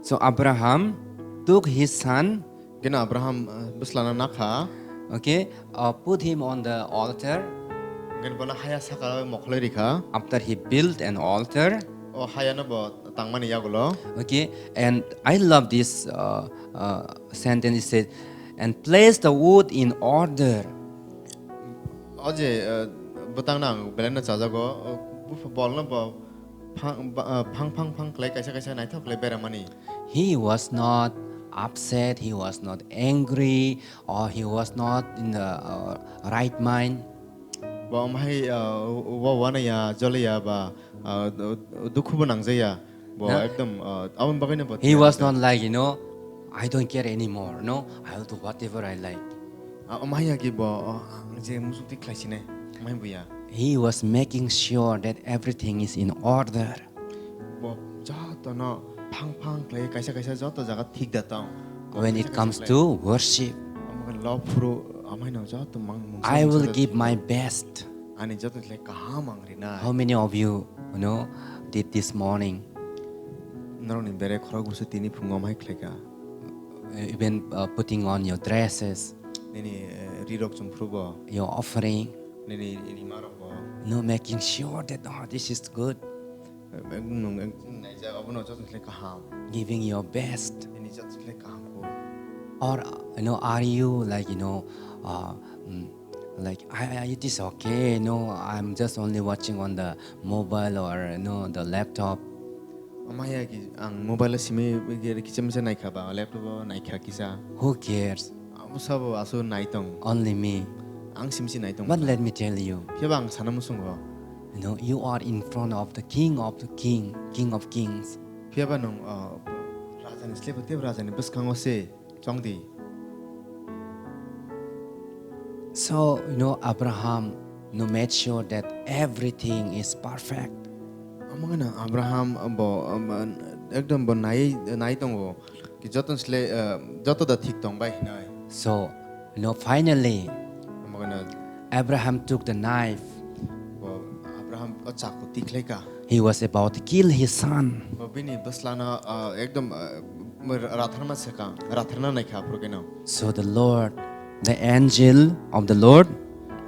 so Abraham took his son. Kena Abraham, eh, bwslano nakha. Okay, uh, put him on the altar. Kena bono haya saka mokhlai rikha. After he built an altar. O hayano bo tangmani yagulo. Okay, and I love this, uh, uh, sentence. It says, "And place the wood in order." O je, uh, bwtangno ang belai no chajago, uh, bupha bolno bo phang, ba, uh, phang, phang, phang khlai kaisa, kaisa naithok khlai beramani. He was not upset, he was not angry, or he was not in the, uh, right mind. Bo amhai, uh, wa-, wana ya, jole ya ba, uh, du-, dukhu bo nangjaya. Bo ekdom, uh, aboni bagwi no bo he was not like, you know, "I don't care anymore, no, I will do whatever I like." Ah, amhai ya ki bo, uh, ang je musuk ti khlai sinai, amhai bo ya. He was making sure that everything is in order. Bo jotono phang phang khlai, kaisa kaisa joto jaga thik da tong. When it comes to worship, omo khe love phuru amhaino joto mang mungsa I will give my best. Ani joto khlai kaham ang rinai. How many of you, you know, did this morning? Norokni bere khorok busu tini phungo amhai khlaika. Even, uh, putting on your dresses. Nini, eh, rirok chumphrugo. Your offering. Nini rimarokbo. No, making sure that, oh, this is good. Ekdom nwng, ekdom naijak, obono joto khlai kaham. Giving your best. Nini joto khlai kaham kho. Or, you know, are you like, you know, uh, mm, like, I, I, it is okay, no, I'm just only watching on the mobile or, you know, the laptop. Amaya ki ang mobile o simi kisa misa naikha ba, laptop o naikha kisa. Who cares? Abo sabo asu naitong. Only me. Ang simsi naitong. But let me tell you. Phiya ba ang sana musungo. You know, you are in front of the King of the King, King of Kings. Phiya ba nung, uh, raja ni slepo tebo raja ni bwskango se chong di. So, you know, Abraham, you know, made sure that everything is perfect. Amagana Abraham bo, um, ekdom bo nai, nai tongo. Ki joto sle, uh, joto da thik tong bai hinai. So, you know, finally, Amagana Abraham took the knife. Bo Abraham o chaku tikhlai ka. He was about to kill his son. Bo bini bwslano, uh, ekdom, uh, ratharma seka, ratharna naikha aphuru keno. So the Lord, the angel of the Lord,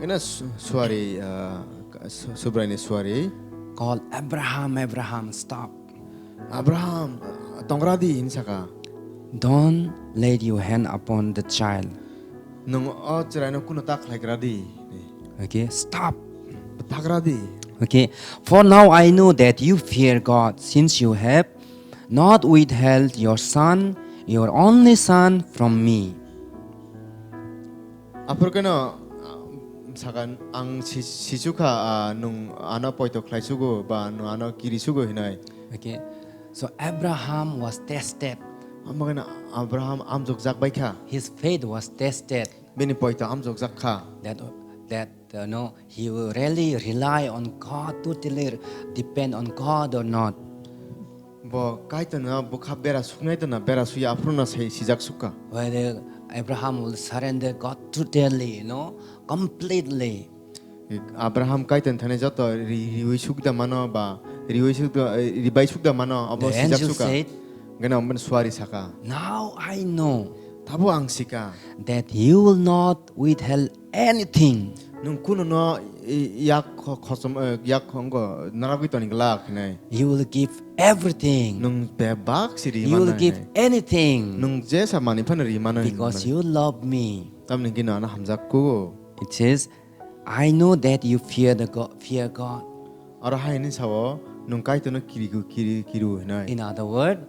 ina su-, suari, uh, su-, Subraini suari. Call, "Abraham, Abraham, stop." Abraham, tongra di, hin saka. Don't lay your hand upon the child. Nwng o chwraino kuno ta khlaigra di. Okay, stop. Bwthagra di. Okay, for now I know that you fear God, since you have not withheld your son, your only son, from me. Aphuru keno, ah, saka, ang si-, sichukha, ah, nwng ano poito khlai sugo ba nwng ano kiri sugo hinai. Okay. So Abraham was tested. Amagana Abraham amjokjak bai kha. His faith was tested. Bini poito amjokjak kha. That, that, uh, no, he will really rely on God, totally depend on God or not. Bo Kaitorno bwkha bera suknai tona bera suya aphuru no sai sijak sukha. Whether Abraham will surrender God totally, you know, completely. Abraham Kaitorni thani joto ri-, riwi sukda mano ba riwi sukda, eh, ribai sukda mano, abo The sijak angel suka. Said, Gana omo suari saka. "Now I know Tabo ang sika. That you will not withhold anything. Nung kuno no i-, yak kho-, khosom, eh, yak khongo naragwi toni glak hinai. You will give everything. Nung bebak si ri You will mano give hinai. Anything. Nung jesa mani phano ri mano hinai. Because you love me." Tamni gino ano hamjak kugo. It says, "I know that you fear the God, fear God." Aro hai hwnwi sao, "Nwng Kaitorno kiriku, kiri, kiru," hwnwi. In other word,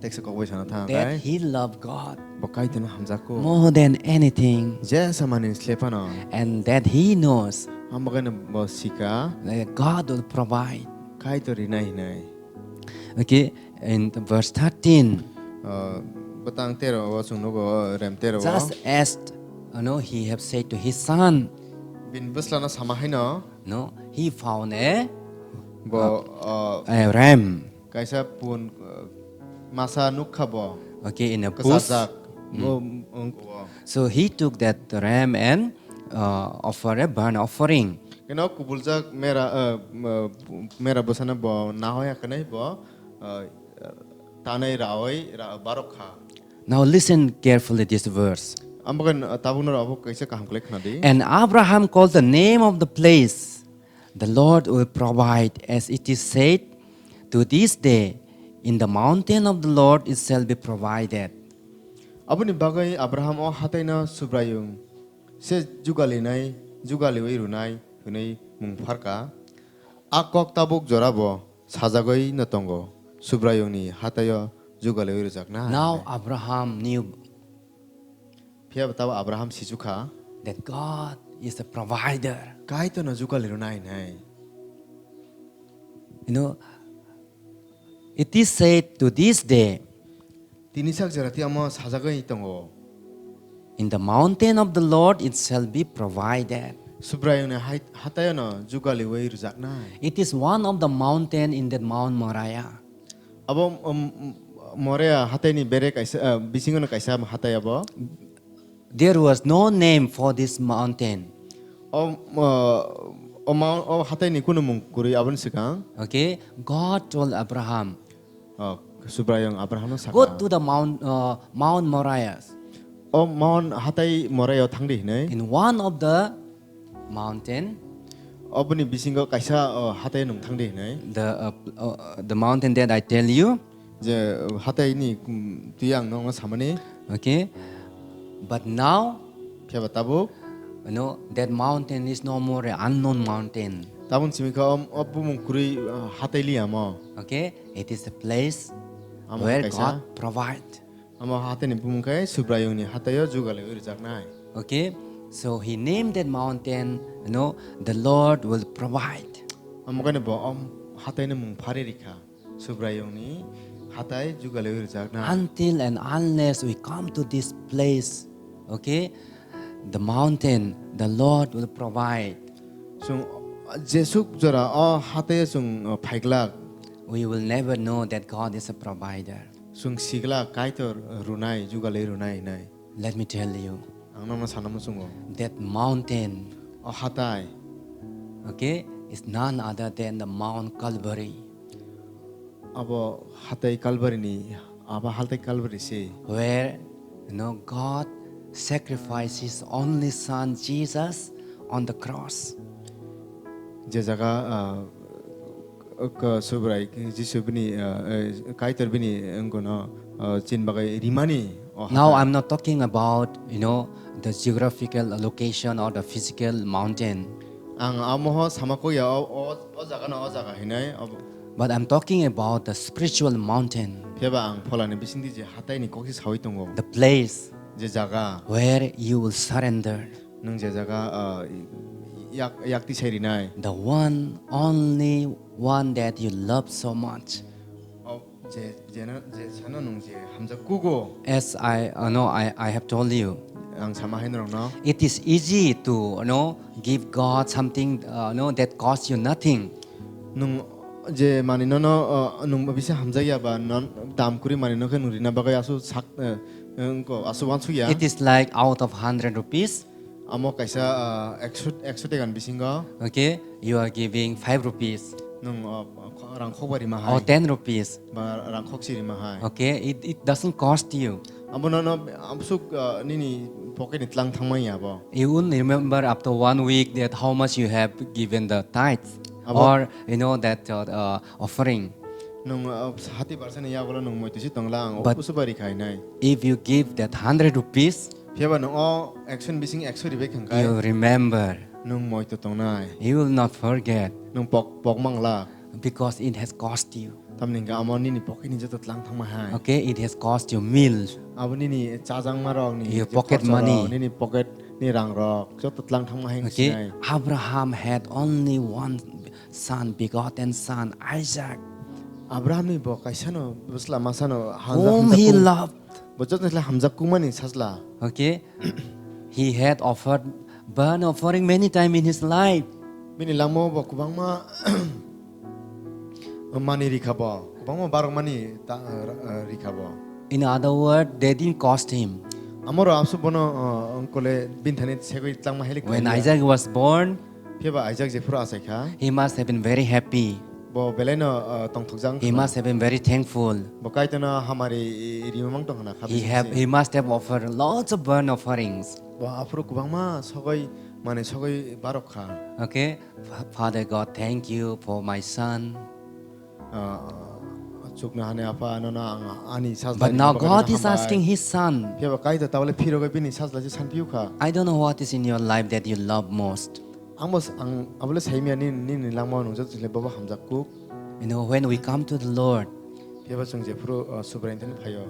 Teksa kok bai sana thang that kai. He loved God Bo Kaitorno hamjakku. More than anything. Jesa mani sle phano. And that he knows Hambo kaino bo sika. That God will provide. Kaitor rinai hinai. Okay, in verse thirteen. Uh, bwtang tero o chwng nugo, rem tero o. Just as, you know, he have said to his son. Bini bwslano sama haino. No, he found a, Bo, uh, uh, a ram. Kaisa pun, uh, masa nukha bo. Okay, in a bush. Kwchajak. Mm. Bo, um, bo. So he took that ram and, uh, offer a burnt offering. Keno kubuljak mera, uh, m-, uh, mera bwsano bo nahoya kwnwi bo, uh, tanwi rawi ra-, barok kha. Now listen carefully this verse. Amokhe, uh, tabukno abo kaisa kaham khlai khna di. And Abraham called the name of the place, "The Lord will provide, as it is said, to this day, in the mountain of the Lord it shall be provided." Aboni bagwi Abraham o hataino Subraiyung se jugalinai, jugaliwi rwnai hwnwi mung pharka. A kok tabuk jorabo sajagwi no tongo, Subraiyungni hataio jugaliwi rwjaknai. Now Abraham knew Phiya bo tabo Abraham sichu kha. That God is a provider. Kaitorno jugali rwnai hinai. You know, it is said to this day, Tini sak jora tiyamo sajagwi tongo. "In the mountain of the Lord it shall be provided." Subraiyungni hai-, hataiono jugaliwi rwjaknai. It is one of the mountain in that Mount Moriah. Abo, um, Moriah hataini bere kaisa, uh, bisingono kaisa hatai abo. There was no name for this mountain. O, uh, o mount, o hataini kunu mung kwrwi aboni swkang. Okay, God told Abraham, Oh, Subraiyung Abrahamno saka. "Go to the mount, uh, Mount Moriah." O mount hatai Moriah thangdi hinwi. In one of the mountain, Oboni bisingo kaisa, oh, hatai nung thangdi hinwi. The, uh, uh, the mountain that I tell you. Je, uh, hataini, mm, twi ang nokno samani. Okay. But now, Phiya ba tabuk. You know, that mountain is no more an unknown mountain. Tabuk simi kha om-, o bumung kwrwi, uh, hatai liyamo. Okay. It is a place Amo where kaisa God provide. Amo hataini bumung khe Subraiyungni hataio jugalwi rwjaknai. Okay, so he named that mountain, you know, "The Lord will provide." Amo khe bo om hataino mung phari rikha, Subraiyungni hatai jugalwi rwjaknai. Until and unless we come to this place, okay, the mountain, the Lord will provide. Chwng jesuk jora o hataio chwng, uh, phaiglak. We will never know that God is a provider. Chwng sigla Kaitor rwnai, jugalwi rwnai hinai. Let me tell you. Ang nono sana muchungo. That mountain, O hatai. Okay, is none other than the Mount Calvary. Abo hatai Calvary ni, abo hatai Calvary se. Where, you know, God sacrificed his only son Jesus on the cross. Je jaga, ah, Oko Subrai, Jisu bini, eh, eh, Kaitor bini wngkano, eh, chin bagwi rimani o Now hatai. I'm not talking about, you know, the geographical location or the physical mountain. Ang amoho sama kok ya, o, o, o jaga no o jaga hinai, o But I'm talking about the spiritual mountain. Phiya ba ang pholani bisingdi je hatai ni kok se sawi tongo. The place Je jaga. Where you will surrender. Nwng je jaga, ah, yak, yak tisai rinai. The one, only one that you love so much. O, je, je na, je sano nwng je hamjak kugo. As I, uh, no, I, I have told you. Ang sama hai norokno. It is easy to, you know, give God something, uh, no, that costs you nothing. Nwng je mani nono, uh, nwng bisa hamjakya ba non dam kwrwi mani no khe nwng rina bagwi aswk sak, uh, wngko aswk wansukya. It is like out of hundred rupees, Amo kaisa, ah, ekso, ekso tegan bisingo. Okay, you are giving five rupees. Nwng, ah, kho-, rang khokba rima hai. Or ten rupees. Ba rang khokchi rima hai. Okay, it, it doesn't cost you. Abo no, no, amsuk, ah, nini pocket ni tlang thangmani abo. You won't remember after one week that how much you have given the tithes Abo or, you know, that, uh, uh, offering. Nwng, uh, hati barsa ni yagulo nwng moi tisi tongla ang But usu bari khainai. If you give that hundred rupees, Phiya ba nwng o ekso ni bising ekso ribai khangkai. You'll remember. Nwng moi to tongnai. You will not forget. Nwng pok, pok mangla. Because it has cost you. Tamni hwnkhe amo nini pocket ni joto tlang thangma hai. Okay, it has cost you meals. Abo nini chajangma rok ni Your je pocket khorcha money. Rok, nini pocket ni rang rok joto tlang thangma hai Okay, sinai. Abraham had only one son, begotten son, Isaac. Abraham ni bo kaisa no bwsla masa no hamjak, Whom hamjak he kung-, loved. Bo joto ni hamjak kungmani sajla. Okay, he had offered burnt offering many time in his life. Bini langmao bo kwbangma mani rikha bo, kwbangma barok mani ta, uh, rikha bo. In other words, they didn't cost him. Amoro absu bono, uh, ongkole bini thani segwi tlangma helik When thangya. Isaac was born, Phiya ba Isaac jephuru achaikha. He must have been very happy. Bo belaino, uh, tongthokjak He wngkha. Must have been very thankful. Bo Kaitorno hamari rimamang tongkhana kha He bisi have, bisi. He must have offered lots of burnt offerings. Bo aphuru kwbangma sogoi, mane sogoi barok kha. Okay, Fa-, Father God, thank you for my son. Ah, chukna hani apa, nono ang ani sajla But ni now apa God is hambai. Asking his son. Phiya ba Kaitor tabole phirogwi bini sajla se san phiu kha. I don't know what is in your life that you love most. Ang bo s-, ang abole saimya ni, nini langmao nwng joto se bobo hamjak kuk. You know, when we come to the Lord, Phiya ba chwng jephuru, ah, Subraiyung thani phaio.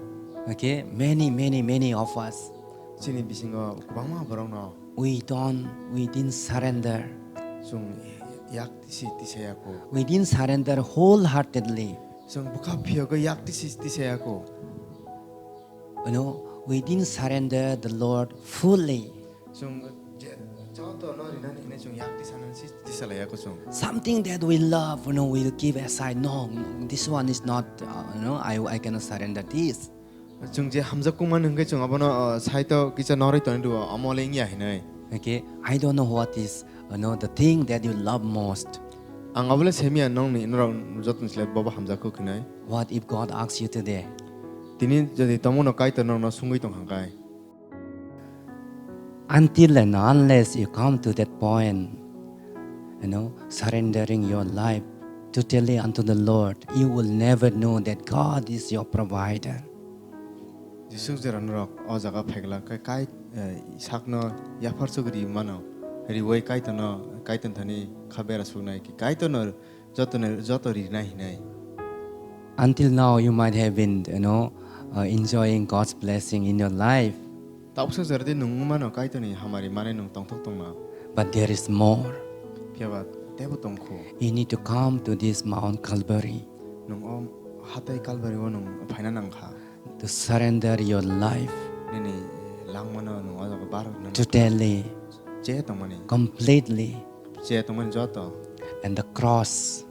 Okay, many, many, many of us, Chini bisingo kwbangma borokno. We don't, we didn't surrender. Chwng yak tisi tisaya kho. We didn't surrender wholeheartedly. Chwng bwkha phiyogwi yak tisi tisaya kho. You know, we didn't surrender the Lord fully. Chwng je, joto no rinani hinwi chwng yak tisanani si tisalaya kho chwng. Something that we love, you know, we'll give aside. No, this one is not, uh, you know, I, I cannot surrender this. Chwng je hamjak kungmani hwnkhe chwng abono, uh, saito kisa noroi tonwi rwo, omo le wngya hinwi. Okay, I don't know what is, you know, the thing that you love most. Ang abole saimya nongni norok jotoni slai bobo hamjak kuk hinwi. What if God asks you today? Tini jodi tongmano Kaitor nokno sungwi tong hangkai. Until and unless you come to that point, you know, surrendering your life totally unto the Lord, you will never know that God is your provider. Jisu jora norok o jaga phaikla khe kai, eh, sakno yaphar suk ri mano, riwi Kaitorno, Kaitor thani kha bera suknai ki Kaitorno Joto no, joto rinai hinai. Until now, you might have been, you know, uh, enjoying God's blessing in your life. Tabuksa jora de nwng wngmano Kaitorni hamari manwi nwng tongthok tongna. But there is more. Phiya ba teibo tongkhu. You need to come to this Mount Calvary. Nwng o hatai Calvary o nwng phaina nangkha. To surrender your life Nini langmano nwng o jaga barok nang totally, che tongmani. Completely. Che tongmani joto. And the cross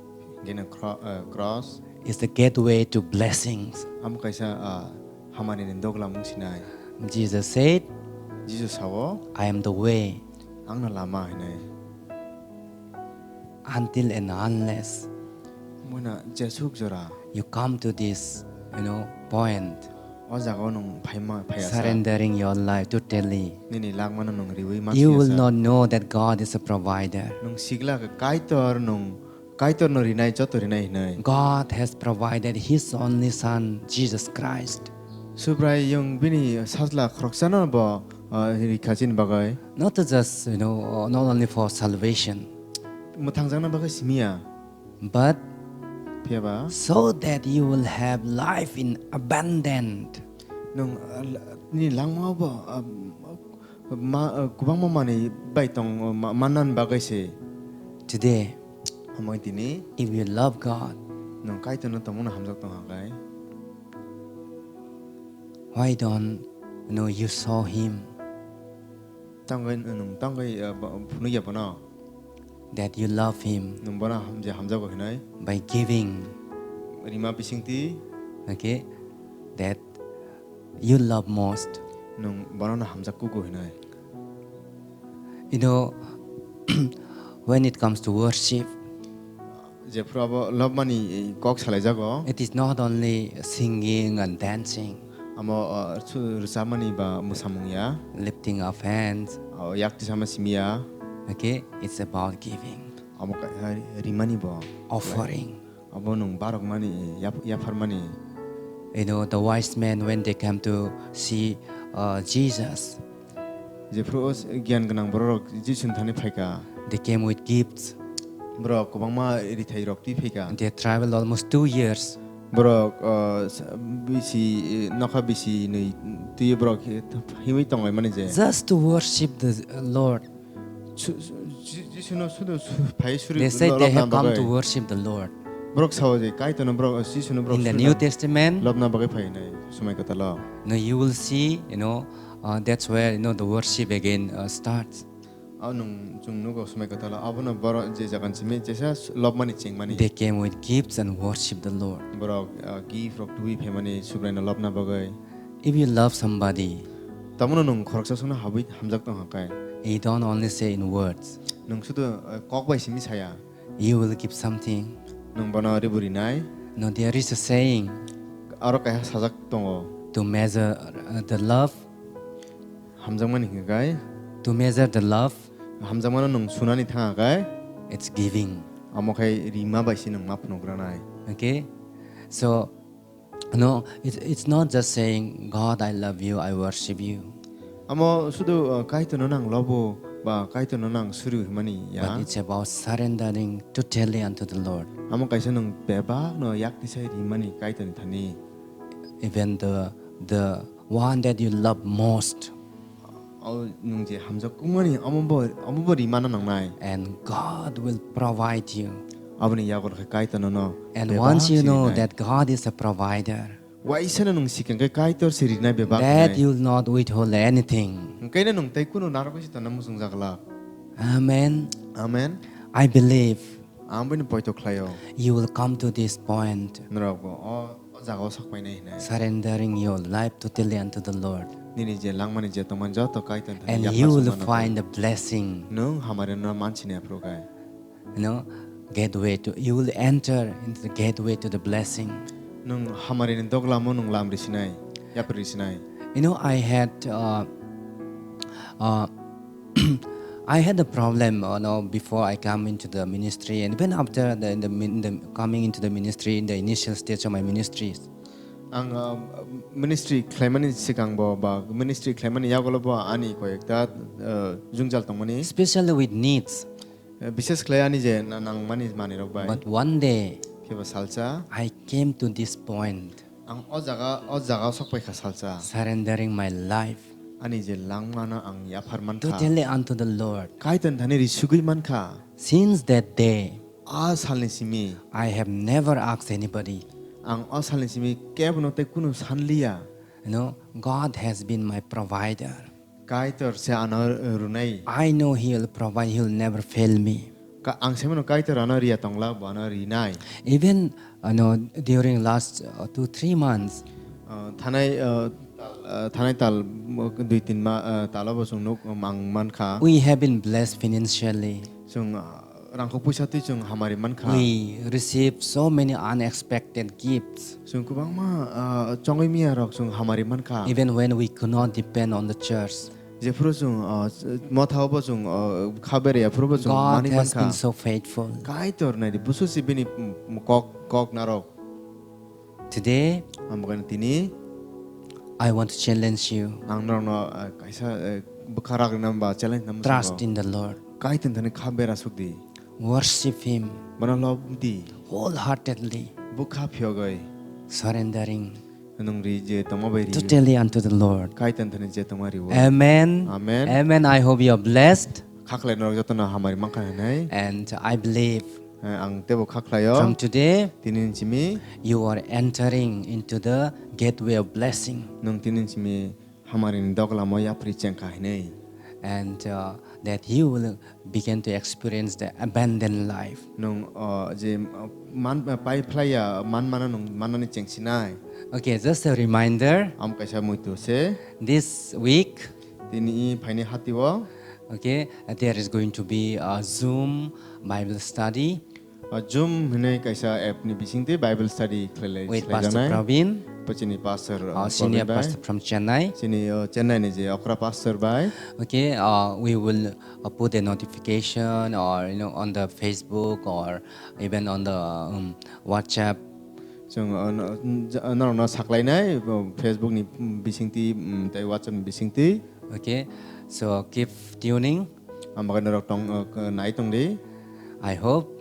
Gini kro-, eh, cross is the gateway to blessings. Amo kaisa, ah, hamari ni doglam wng sinai. Jesus said, Jisu sao, "I am the way." Ang no lama hinai. Until and unless Muna jesuk jora. You come to this, you know, point. O jaga o nwng phaima, phaiya sa. Surrendering your life totally. Nini langmano nwng riwi ma You will phiya sa. Not know that God is a provider. Nwng sigla khe Kaitor nwng, Kaitor no rinai, joto rinai hinai. God has provided His only Son, Jesus Christ. Subrai yung bini sajla khoroksano bo, uh, rikha chini bagwi. Not to just, you know, not only for salvation. Mwthangjakna bagwi simiya. But Phiya ba? So that you will have life in abundant. Nwng, uh, la-, nini langmao bo, um, ma, uh, kwbangma manwi bai tong, uh, ma, manna bagwi se. Today, Hamoi tini. If you love God, Nwng Kaitorno tongmano hamjak tong hangkai. Why don't, you know, you show Him? Tangwi nwng tangwi, uh, ba-, phunukya bono. That you love Him. Nwng bono ham-, je hamjago hinai. By giving. Rima bisingtwi. Okay. That you love most. Nwng bono no hamjak kugo hinai. You know, when it comes to worship, Jephru abo lobmani kok salaijago. It is not only singing and dancing, Amo uh, su- rwchapmani ba mwsamung ya. Lifting of hands. O yak tisama simi ya. Okay, it's about giving, Amo ka- ha- rimani bo. Offering. Abo nung barokmani yap- yapharmani. You know, the wise men, when they come to see uh, Jesus, Jephru o s- giyan gwnang bororok Jisuni thani phaika. They came with gifts. Borok kwbangma rithai rok twi phaika. They traveled almost two years. Borok uh, s- bisi eh, nokha bisi nwi twi borok hi- himwi tonglaimani je. Just to worship the uh, Lord. Su- su- Ji- Jisuno sudu su- phai suri. They said lo- they lobna have come to bagwi. Worship the Lord. Borok sao je Kaitorno borok Jisuno borok In the suri New lab- Testament, lobna bagwi phainai Somoi Kwtalo. No, you will see, you know, uh, that's where, you know, the worship again uh, starts. O nung chung nugo Somoi Kwtalo abono borok je jagan simi jesa lobmani chengmani. They came with gifts and worship the Lord. Borok uh, gift rok twi phaimani Subraino lobna bagwi. If you love somebody, Tamono nung khoroksa sono habwi hamjak tong hakai. You don't only say in words. Nung sudu uh, kok bai simi saya. You will give something. Nung bono ribu rinai. No, there is a saying, Aro kaiha sajak tongo. To measure uh, the love, Hamjakmani hingkai. To measure the love, Hamjakmano nung sunani thang hakai. It's giving. Amo khai rima bai si nung ma phunukgranai. Okay? So, no, it's, it's not just saying, God, I love you, I worship you. Amo sudu uh, Kaitorno nang lobo ba Kaitorno nang suri himani ya. But it's about surrendering totally unto the Lord. Amo kaisa nung bebak no yak tisai rimani Kaitorni thani. Even the, the one that you love most. O nung je hamjak kukmani amo bo amo bo rimana nangnai. And God will provide you. Aboni yago khe Kaitorno no. And bebak once you si know rinai. That God is a provider, Waisano nung sikang khe Kaitor si rinai bebak that rinai. You will not withhold anything. Hingkaino nung tei kunu narok si tana muchung jaglak. Amen. Amen. I believe Ang bini poito khlaio. You will come to this point, Norok bo o o jagao sakpainai hinai. Surrendering your life totally unto the Lord. Nini je langmani je tongmani joto Kaitor thani And yaphar you will sumano. Find a blessing. Nung hamari no manchini aphuru kai. You know, gateway to, you will enter into the gateway to the blessing. Nung hamari ni doglamo nung lam risinai, yapri risinai. You know, I had, uh, uh, I had a problem, you know, before I come into the ministry, and even after the, in the, min- the coming into the ministry, in the initial stage of my ministries. Ang uh, ministry khlaimani sikang bo ba ministry khlaimani yagolo bo ani koyekta uh, jungjal tongmani. Especially with needs. Uh, bishes khlai ani je na- nangmani manirok bai. But one day, Phiba salsa I came to this point, ang o jaga o jaga sokpaikha salsa. Surrendering my life Ani je langmano ang yaphar mankha. Totally unto the Lord. Kaitor thani risugwi mankha. Since that day, A salni simi I have never asked anybody. Ang o salni simi kebono tei kunu sanliya. You know, God has been my provider. Kaitor se ano runai. I know He will provide, He will never fail me. Ka- ang semano Kaitor ano riya tongla, bo ano rinai. Even, you know, during last uh, two, three months, Uh, thanai uh, uh, thanai tal mo- dui tin ma uh, talo bo chwng nuk mang mankha. We have been blessed financially. Chwng uh, rangkho puisa twi chwng hamari mankha. We received so many unexpected gifts. Chwng kwbangma uh, chongwi miya rok chwng hamari mankha. Even when we could not depend on the church, Jephuru chwng uh, motha bo chwng uh, kha bere aphuru bo chwng God mani has mankha. Been so faithful. Kaitor nai di busu si bini mm, kok kok narok. Today, Ambo kani tini I want to challenge you. Ang norokno uh, kaisa uh, bwkha rak rina ba challenge nam Trust in the Lord. Kaitor thani kha bera suk di. Worship Him Bono lob di. Wholeheartedly, Bwkha phiyogwi. Surrendering Nung ri je tongma bai ri. Totally unto the Lord. Kaitor thani je tongma ri. Amen. Amen. Amen. I hope you are blessed. Khaklai norok jotono hamari mankha hinai. And I believe Eh, ang tebo khaklaio. From today, Tini ni simi you are entering into the gateway of blessing. Nung tini ni simi hamari ni doglamo yapri chengkha hinai. And uh, that you will begin to experience the abundant life. Nung uh, je uh, man uh, pai phlaiya man mana nung manani chengsinai. Okay, just a reminder. Am kaisa muitu se. This week, Tini i phaini hati o. Okay, uh, there is going to be a Zoom Bible study. Uh, Zoom hwnwi kaisa app ni bisingtwi Bible study khlailai-, with Pastor khlaijaknai. Praveen. Bo chini pastor, uh, Uh, senior Praveen bai. Pastor from Chennai. Chini, uh, Chennai ni je okra pastor bai. Okay, uh, we will, uh, put a notification or, you know, on the Facebook or even on the, um, WhatsApp. Chwng, uh, no-, n-, j-, norokno saklainai, uh, Facebook ni, mm, bisingtwi, mm, tei WhatsApp ni bisingtwi. Okay, so keep tuning. Ang bagwi norok tong, uh, k-, nai tong di. I hope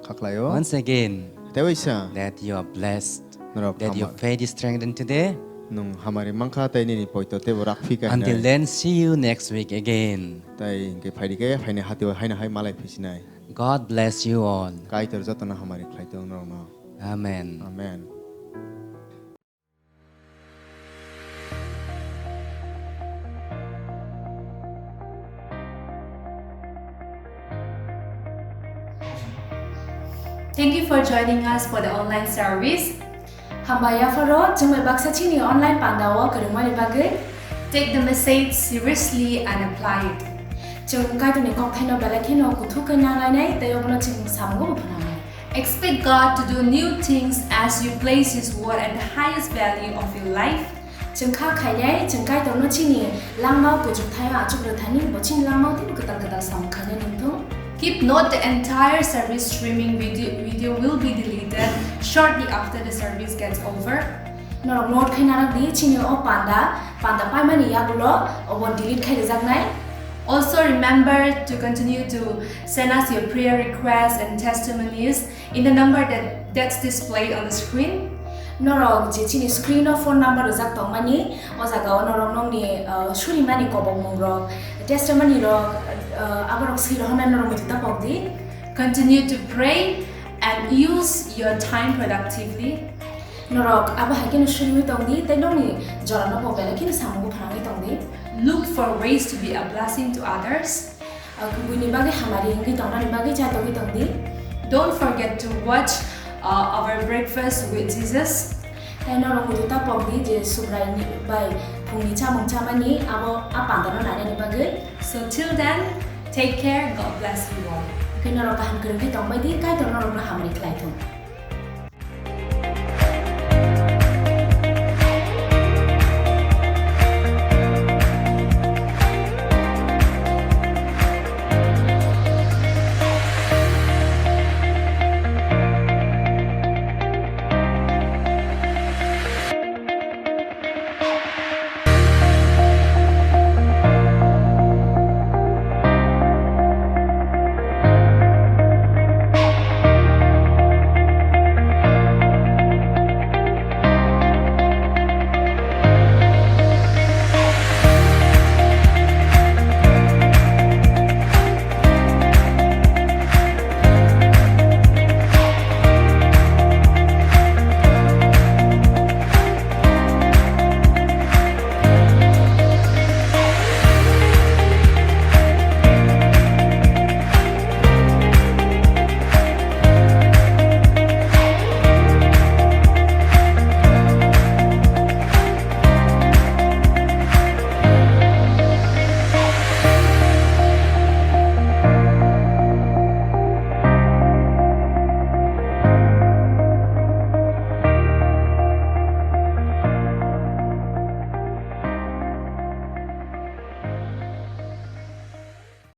Kha khlai o. Once again Tei waisa. that you are blessed, Norok that your hama-, faith is strengthened today. Nwng hamari mankha tei nini poito teibo rak phi ka Until hinai. Then, see you next week again. Tei hwnkhe phaidi khe, phaini hati o haino hai malai phisinai. God bless you all. Kaitor jotono hamari khlai tong norokno. Amen. Amen. Thank you for joining us for the online service. Hambai yapharo, chwng bai baksa chini online panda o kwrwngmani bagwi. Take the message seriously and apply it. Chwng Kaitorni kokthaino belai kheno kuthuk khe nang lainai tei obono chwng samungo bo phwnangnai. Expect God to do new things as you place His word at the highest value of your life. Chwng kha khainai, chwng Kaitorno chini langmao kuchuk thaio achuk rwthani, bo chini langmao teibo kwtal kwtal samung khainai nung thung. Keep note, the entire service streaming video, video will be deleted shortly after the service gets over. Norok note khai narak di, chini o panda, panda paimani yagulo obo delete khai rijaknai. Also remember to continue to send us your prayer requests and testimonies in the number that, that's displayed on the screen. Norok je chini screen o phone number rijak tongmani, o jaga o norok nokni, uh, surimani kobokmung rok, testimony rok, uh, aborok swi rohornai norok muitu ta pok di. Continue to pray and use your time productively. Norok abo hai kheno suriwi tong di, tei nokni jorano bo belai kheno samungo phrangwi tong di. Look for ways to be a blessing to others. Ah, buini bagwi hamari wngwi tongnani bagwi chai tongwi tong di. Don't forget to watch, uh, our Breakfast with Jesus. Tei norok muitu ta pok di je Subrai ni bai phungni chamung chamani abo a pandano nainani bagwi. So till then, take care, God bless you all. Khe norok kaham kwrwngwi tongbai di, Kaitor norokno hamari khlai thung.